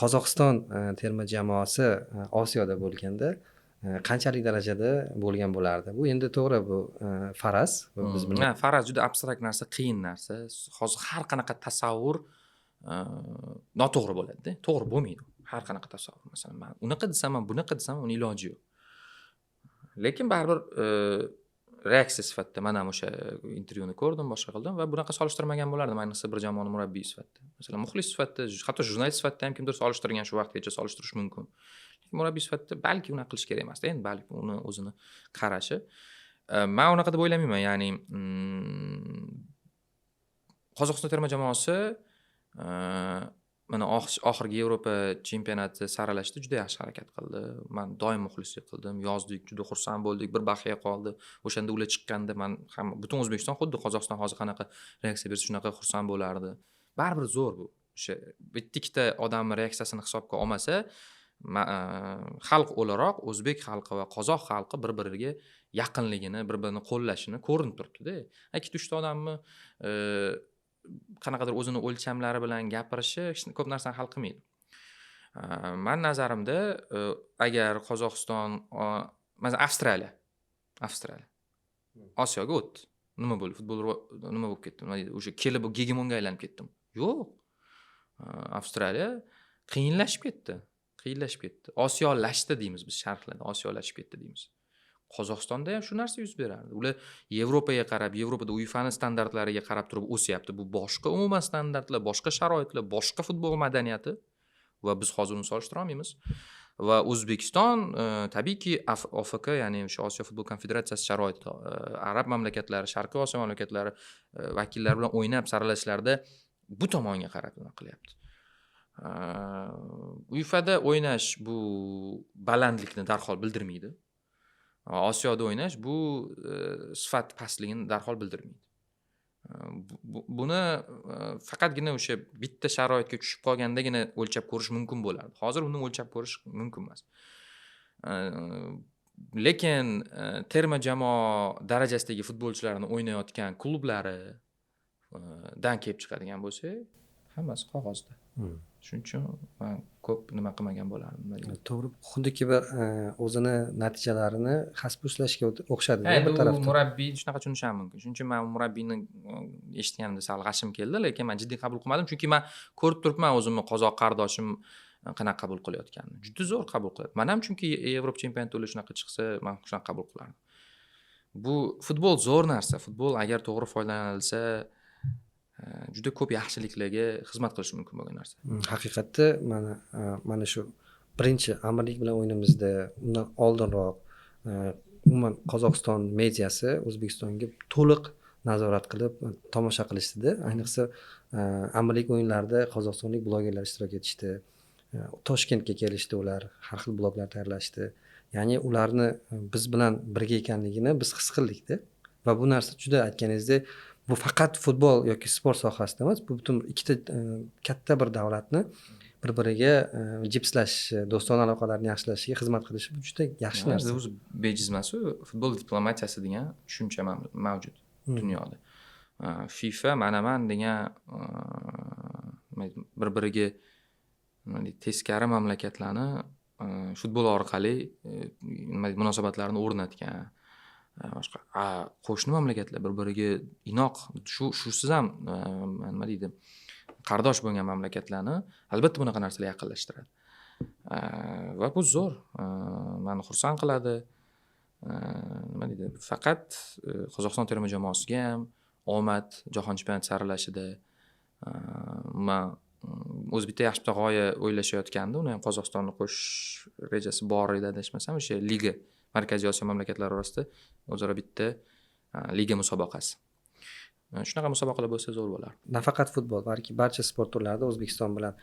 Qozog'iston terma jamoasi Osiyoda bo'lganda qanchalik darajada bo'lgan bo'lardi? Bu endi to'g'ri, bu faraz, biz Faraz juda abstrakt narsa, qiyin narsa. Hozir har qanaqa tasavvur noto'g'ri bo'ladida, to'g'ri bo'lmaydi har qanaqa tasavvur. Masalan, man unaqa desam ham, bunaqa desam ham, uni iloji yo'q. Lekin baribir reaksiya sifatida man ham o'sha intervyuni ko'rdim, boshqa qildim va bunaqa solishtirmagan bo'lardim, ayniqsa bir jamoani murabbiyi sifatida. Masalan, muxlis sifatida, hatto jurnalist sifatida ham kimdir solishtirgan, shu vaqtgacha solishtirish mumkin. Lekin murabbiy sifatida balki unaqa qilish kerak emasdi. Endi balki uni o'zini qarashi. Man unaqa deb o'ylamayman. Ya'ni Qozog'iston terma jamoasi mana oxirgi Yevropa chempionati saralashda juda yaxshi harakat qildi. Man doim muxlislik qildim, yozdik, juda xursand bo'ldik, bir baxya qoldi. O'shanda ular chiqqanda man ham, butun O'zbekiston xuddi Qozog'iston hozir qanaqa reaksiya bersa, shunaqa xursand bo'lardi. Baribir zo'r bu. O'sha bitta ikkita odamni reaksiyasini hisobga olmasa, xalq o'laroq o'zbek xalqi va qozoq xalqi bir biriga yaqinligini, bir birini qo'llashini ko'rinib turibdida. Ikkita uchta odamni qanaqadir o'zini o'lchamlari bilan gapirishi ko'p narsani hal qilmaydi. Mani nazarimda, agar Qozog'iston, masalan, Avstraliya Osiyoga o'tdi, nima bo'ldi? Futbol nima bo'lib ketdi, nima deydi, o'sha kelib gegemonga aylanib ketdimi? Yo'q, Avstraliya qiyinlashib ketdi, qiyinlashib ketdi, osiyolashdi deymiz biz sharhlarda, osiyolashib ketdi deymiz. Qozog'istonda ham shu narsa yuz berardi. Ular Yevropaga qarab, Yevropada UEFAni standartlariga qarab turib o'syapti. Bu boshqa umuman standartlar, boshqa sharoitlar, boshqa futbol madaniyati va biz hozir uni solishtira olmaymiz. Va O'zbekiston tabiiyki OFK, ya'ni o'sha Osiyo futbol konfederatsiyasi sharoitida, arab mamlakatlari, Sharqiy Osiyo mamlakatlari vakillari bilan o'ynab saralashlarda bu tomonga qarab nima qilyapti. UEFAda o'ynash bu balandlikni darhol bildirmaydi. Osiyoda o'ynash bu sifat pastligini darhol bildirmaydi. Buni faqatgina o'sha bitta sharoitga tushib qolgandagina o'lchab ko'rish mumkin bo'lardi. Hozir uni o'lchab ko'rish mumkin emas. Lekin terma jamoa darajasidagi futbolchilarni o'ynayotgan klublaridan kelib chiqadigan bo'lsak, hammasi qog'ozda. Shuning uchun man ko'p nima qilmagan bo'lardim, nima deydi. To'g'ri, xuddiki bir o'zini natijalarini xaspuslashga o'xshadi Ha, bir endi u tarafdan. Murabbiy shunaqa tushunishi ham mumkin. Shuning uchun man murabbiyni eshitganimda sal g'ashim keldi, lekin man jiddiy qabul qilmadim, chunki man ko'rib turibman o'zimni qozoq qardoshim qanaqa qabul qilayotganini. Juda zo'r qabul qiladi. Man ham, chunki Yevropa chempionati ular shunaqa chiqsa, man shunaqa qabul qilardim. Bu futbol zo'r narsa. Futbol agar to'g'ri foydalanilsa, juda ko'p yaxshiliklarga xizmat qilishi mumkin bo'lgan narsa. Haqiqatda mana shu birinchi Amirlik bilan o'yinimizda, undan oldinroq umuman Qozog'iston mediasi O'zbekistonga to'liq nazorat qilib tomosha qilishdida. Ayniqsa Amirlik o'yinlarida qozog'istonlik blogerlar ishtirok etishdi. Toshkentga kelishdi ular, har xil bloglar tayyorlashdi. Ya'ni ularni biz bilan birga ekanligini biz his qildikda. Va bu narsa juda, aytganingizdek, bu faqat futbol yoki sport sohasida emas, bu butun ikkita katta bir davlatni bir biriga jipslashishi, do'stona aloqalarni yaxshilashiga xizmat qilishi, bu juda yaxshi narsa. O'zi bejiz emas u, futbol diplomatiyasi degan tushuncha mavjud dunyoda. FIFA manaman degan nima deydi, bir biriga nima deydi, teskari mamlakatlarni futbol orqali nima deydi, munosabatlarni o'rnatgan. Boshqa qo'shni mamlakatlar bir biriga inoq, shusiz ham nima deydi, qardosh bo'lgan mamlakatlarni albatta bunaqa narsalar yaqinlashtiradi. Va bu zo'r, mani xursand qiladi. Nima deydi, faqat Qozog'iston terma jamoasiga ham omad jahon chempionati saralashida. Man o'zi bitta yaxshi bitta g'oya o'ylashayotgandi, uni ham Qozog'istonni qo'shish rejasi bor edi adashmasam, o'sha liga, Markaziy Osiyo mamlakatlari orasida o'zaro bitta liga musobaqasi. Shunaqa musobaqalar bo'lsa zo'r bo'lardi. Nafaqat futbol, balki barcha sport turlarida O'zbekiston bilan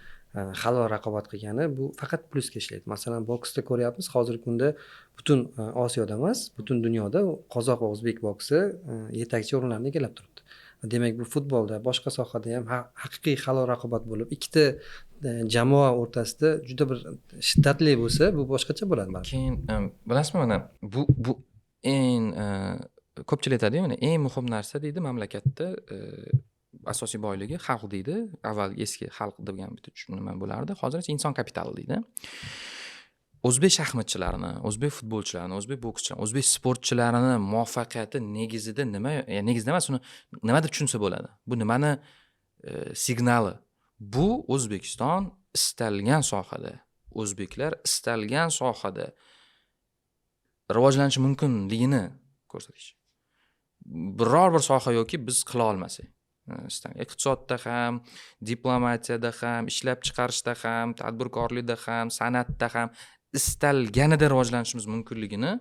halol raqobat qilgani, bu faqat plyusga ishlaydi. Masalan, boksda ko'ryapmiz, hozirgi kunda butun Osiyoda emas, butun dunyoda qozoq va o'zbek boksi yetakchi o'rinlarni egallab turibdi. Demak, bu futbolda, boshqa sohada ham haqiqiy halol raqobat bo'lib, ikkita jamoa o'rtasida juda bir shiddatli bo'lsa, bu boshqacha bo'ladi baribir. Keyin bilasizmi, mana bu eng ko'pchilik aytadiyu, mana eng muhim narsa deydi, mamlakatda asosiy boyligi xalq deydi. Avval eski xalq degan bitta nima bo'lardi, hozir esa inson kapitali deydi. O'zbek shaxmatchilarini, o'zbek futbolchilarini, o'zbek bokschilarini, o'zbek sportchilarini muvaffaqiyati negizida nima, negizida emas, uni nima deb tushunsa bo'ladi? Bu nimani signali? Bu O'zbekiston istalgan sohada, o'zbeklar istalgan sohada rivojlanishi mumkinligini ko'rsatish. Biror bir soha yo'qki, biz qila olmasak. Iqtisodda ham, diplomatiyada ham, ishlab chiqarishda ham, tadbirkorlikda ham, san'atda ham istalganida rivojlanishimiz mumkinligini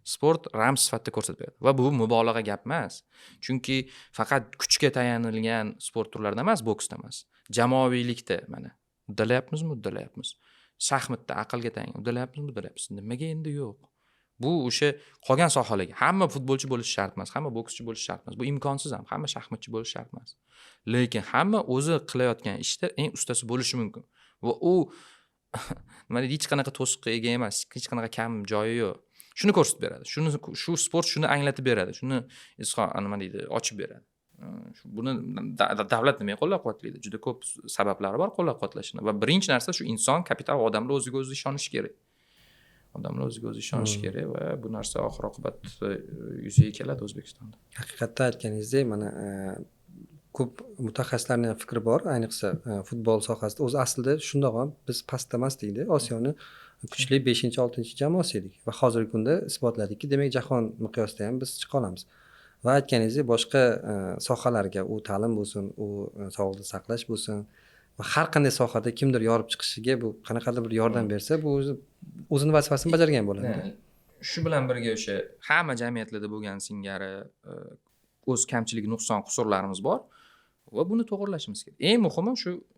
Sport ramz sifatida ko'rsatib beradi va bu mubolag'a gap emas, chunki faqat kuchga tayanilgan sport turlarida emas, boksda emas, jamoaviylikda mana uddalayapmizmi, uddalayapmiz. Shaxmatda aqlga tayangan uddalayapmizmi, uddalayapmiz. Nimaga endi yo'q? Bu o'sha qolgan sohalarga hamma futbolchi bo'lishi shart emas, hamma bokschi bo'lishi shart emas, bu imkonsiz ham, hamma shaxmatchi bo'lishi shart emas, lekin hamma o'zi qilayotgan ishda eng ustasi bo'lishi mumkin va u, nima deydi, hech qanaqa to'siqqa ega emas, hech qanaqa kam joyi yo'q. Shuni ko'rsatib beradi, shuni shu sport shuni anglatib beradi, shuni izhor, nima deydi, ochib beradi. Buni davlat nimaga qo'llab quvvatlaydi? Juda ko'p sabablari bor qo'llab quvvatlashini va birinchi narsa shu inson kapital, odamlar o'ziga o'zi ishonishi kerak, odamlar o'ziga o'zi ishonishi kerak va bu narsa oxir oqibat yuzaga keladi O'zbekistonda. Haqiqatda, aytganingizdek, mana ko'p mutaxassislarni ham fikri bor, ayniqsa futbol sohasida. O'zi aslida shundoq ham biz pastda emasdikda, Osiyoni kuchli beshinchi, oltinchi jamoasi edik va hozirgi kunda isbotladikki, demak, jahon miqyosida ham biz chiqa olamiz. Va aytganingizdek, boshqa sohalarga, u ta'lim bo'lsin, u sog'liqni saqlash bo'lsin va har qanday sohada kimdir yorib chiqishiga bu qanaqadir bir yordam bersa, bu o'zi o'zini vazifasini bajargan bo'ladi. Shu bilan birga o'sha hamma jamiyatlarda bo'lgan singari o'z kamchilik, nuqson, qusurlarimiz bor va buni to'g'irlashimiz kerak. Eng muhimi,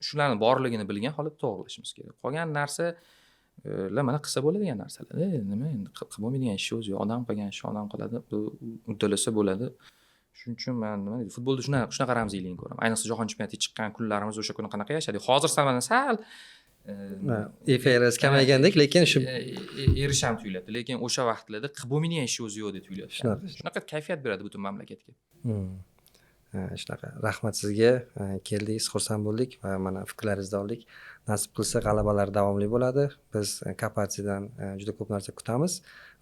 shularni borligini bilgan holatda to'g'irlashimiz kerak. Qolgan narsa mana qilsa bo'ladigan narsalar. Nima endi, qilib bo'lmaydigan ish o'zi yo'q. Odam qilgan ishni odam qiladi, bu uddalasa bo'ladi. Shuning uchun man, nima deydi, futbolda shunaqa ramziyligini ko'raman. Ayniqsa jahon chempionatiga chiqqan kunlarimiz, o'sha kuni qanaqa yashadik. Hozir sal, mana sal Efirimiz kamaygandek, lekin shu erish ham tuyulyapti, lekin o'sha vaqtlarda qilib bo'lmaydigan ish o'zi yo'q deb tuyulyapti. Shunaqa. Shunaqa kayfiyat beradi butun mamlakatga. Shunaqa, rahmat sizga, keldingiz, xursand bo'ldik va mana fikrlaringizni oldik. Nasib qilsa, g'alabalar davomli bo'ladi. Biz Kapatsidan juda ko'p narsa kutamiz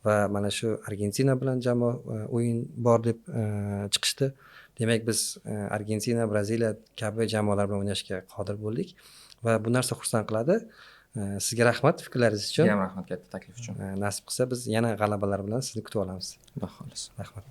va mana shu Argentina bilan jamoa o'yin bor deb chiqishdi. Demak, biz Argentina, Braziliya kabi jamoalar bilan o'ynashga qodir bo'ldik va bu narsa xursand qiladi. Sizga rahmat fikrlaringiz uchun. Sizga ham rahmat katta taklif uchun. Nasib qilsa, biz yana g'alabalar bilan sizni kutib olamiz. Xudo xohlasa. Rahmat.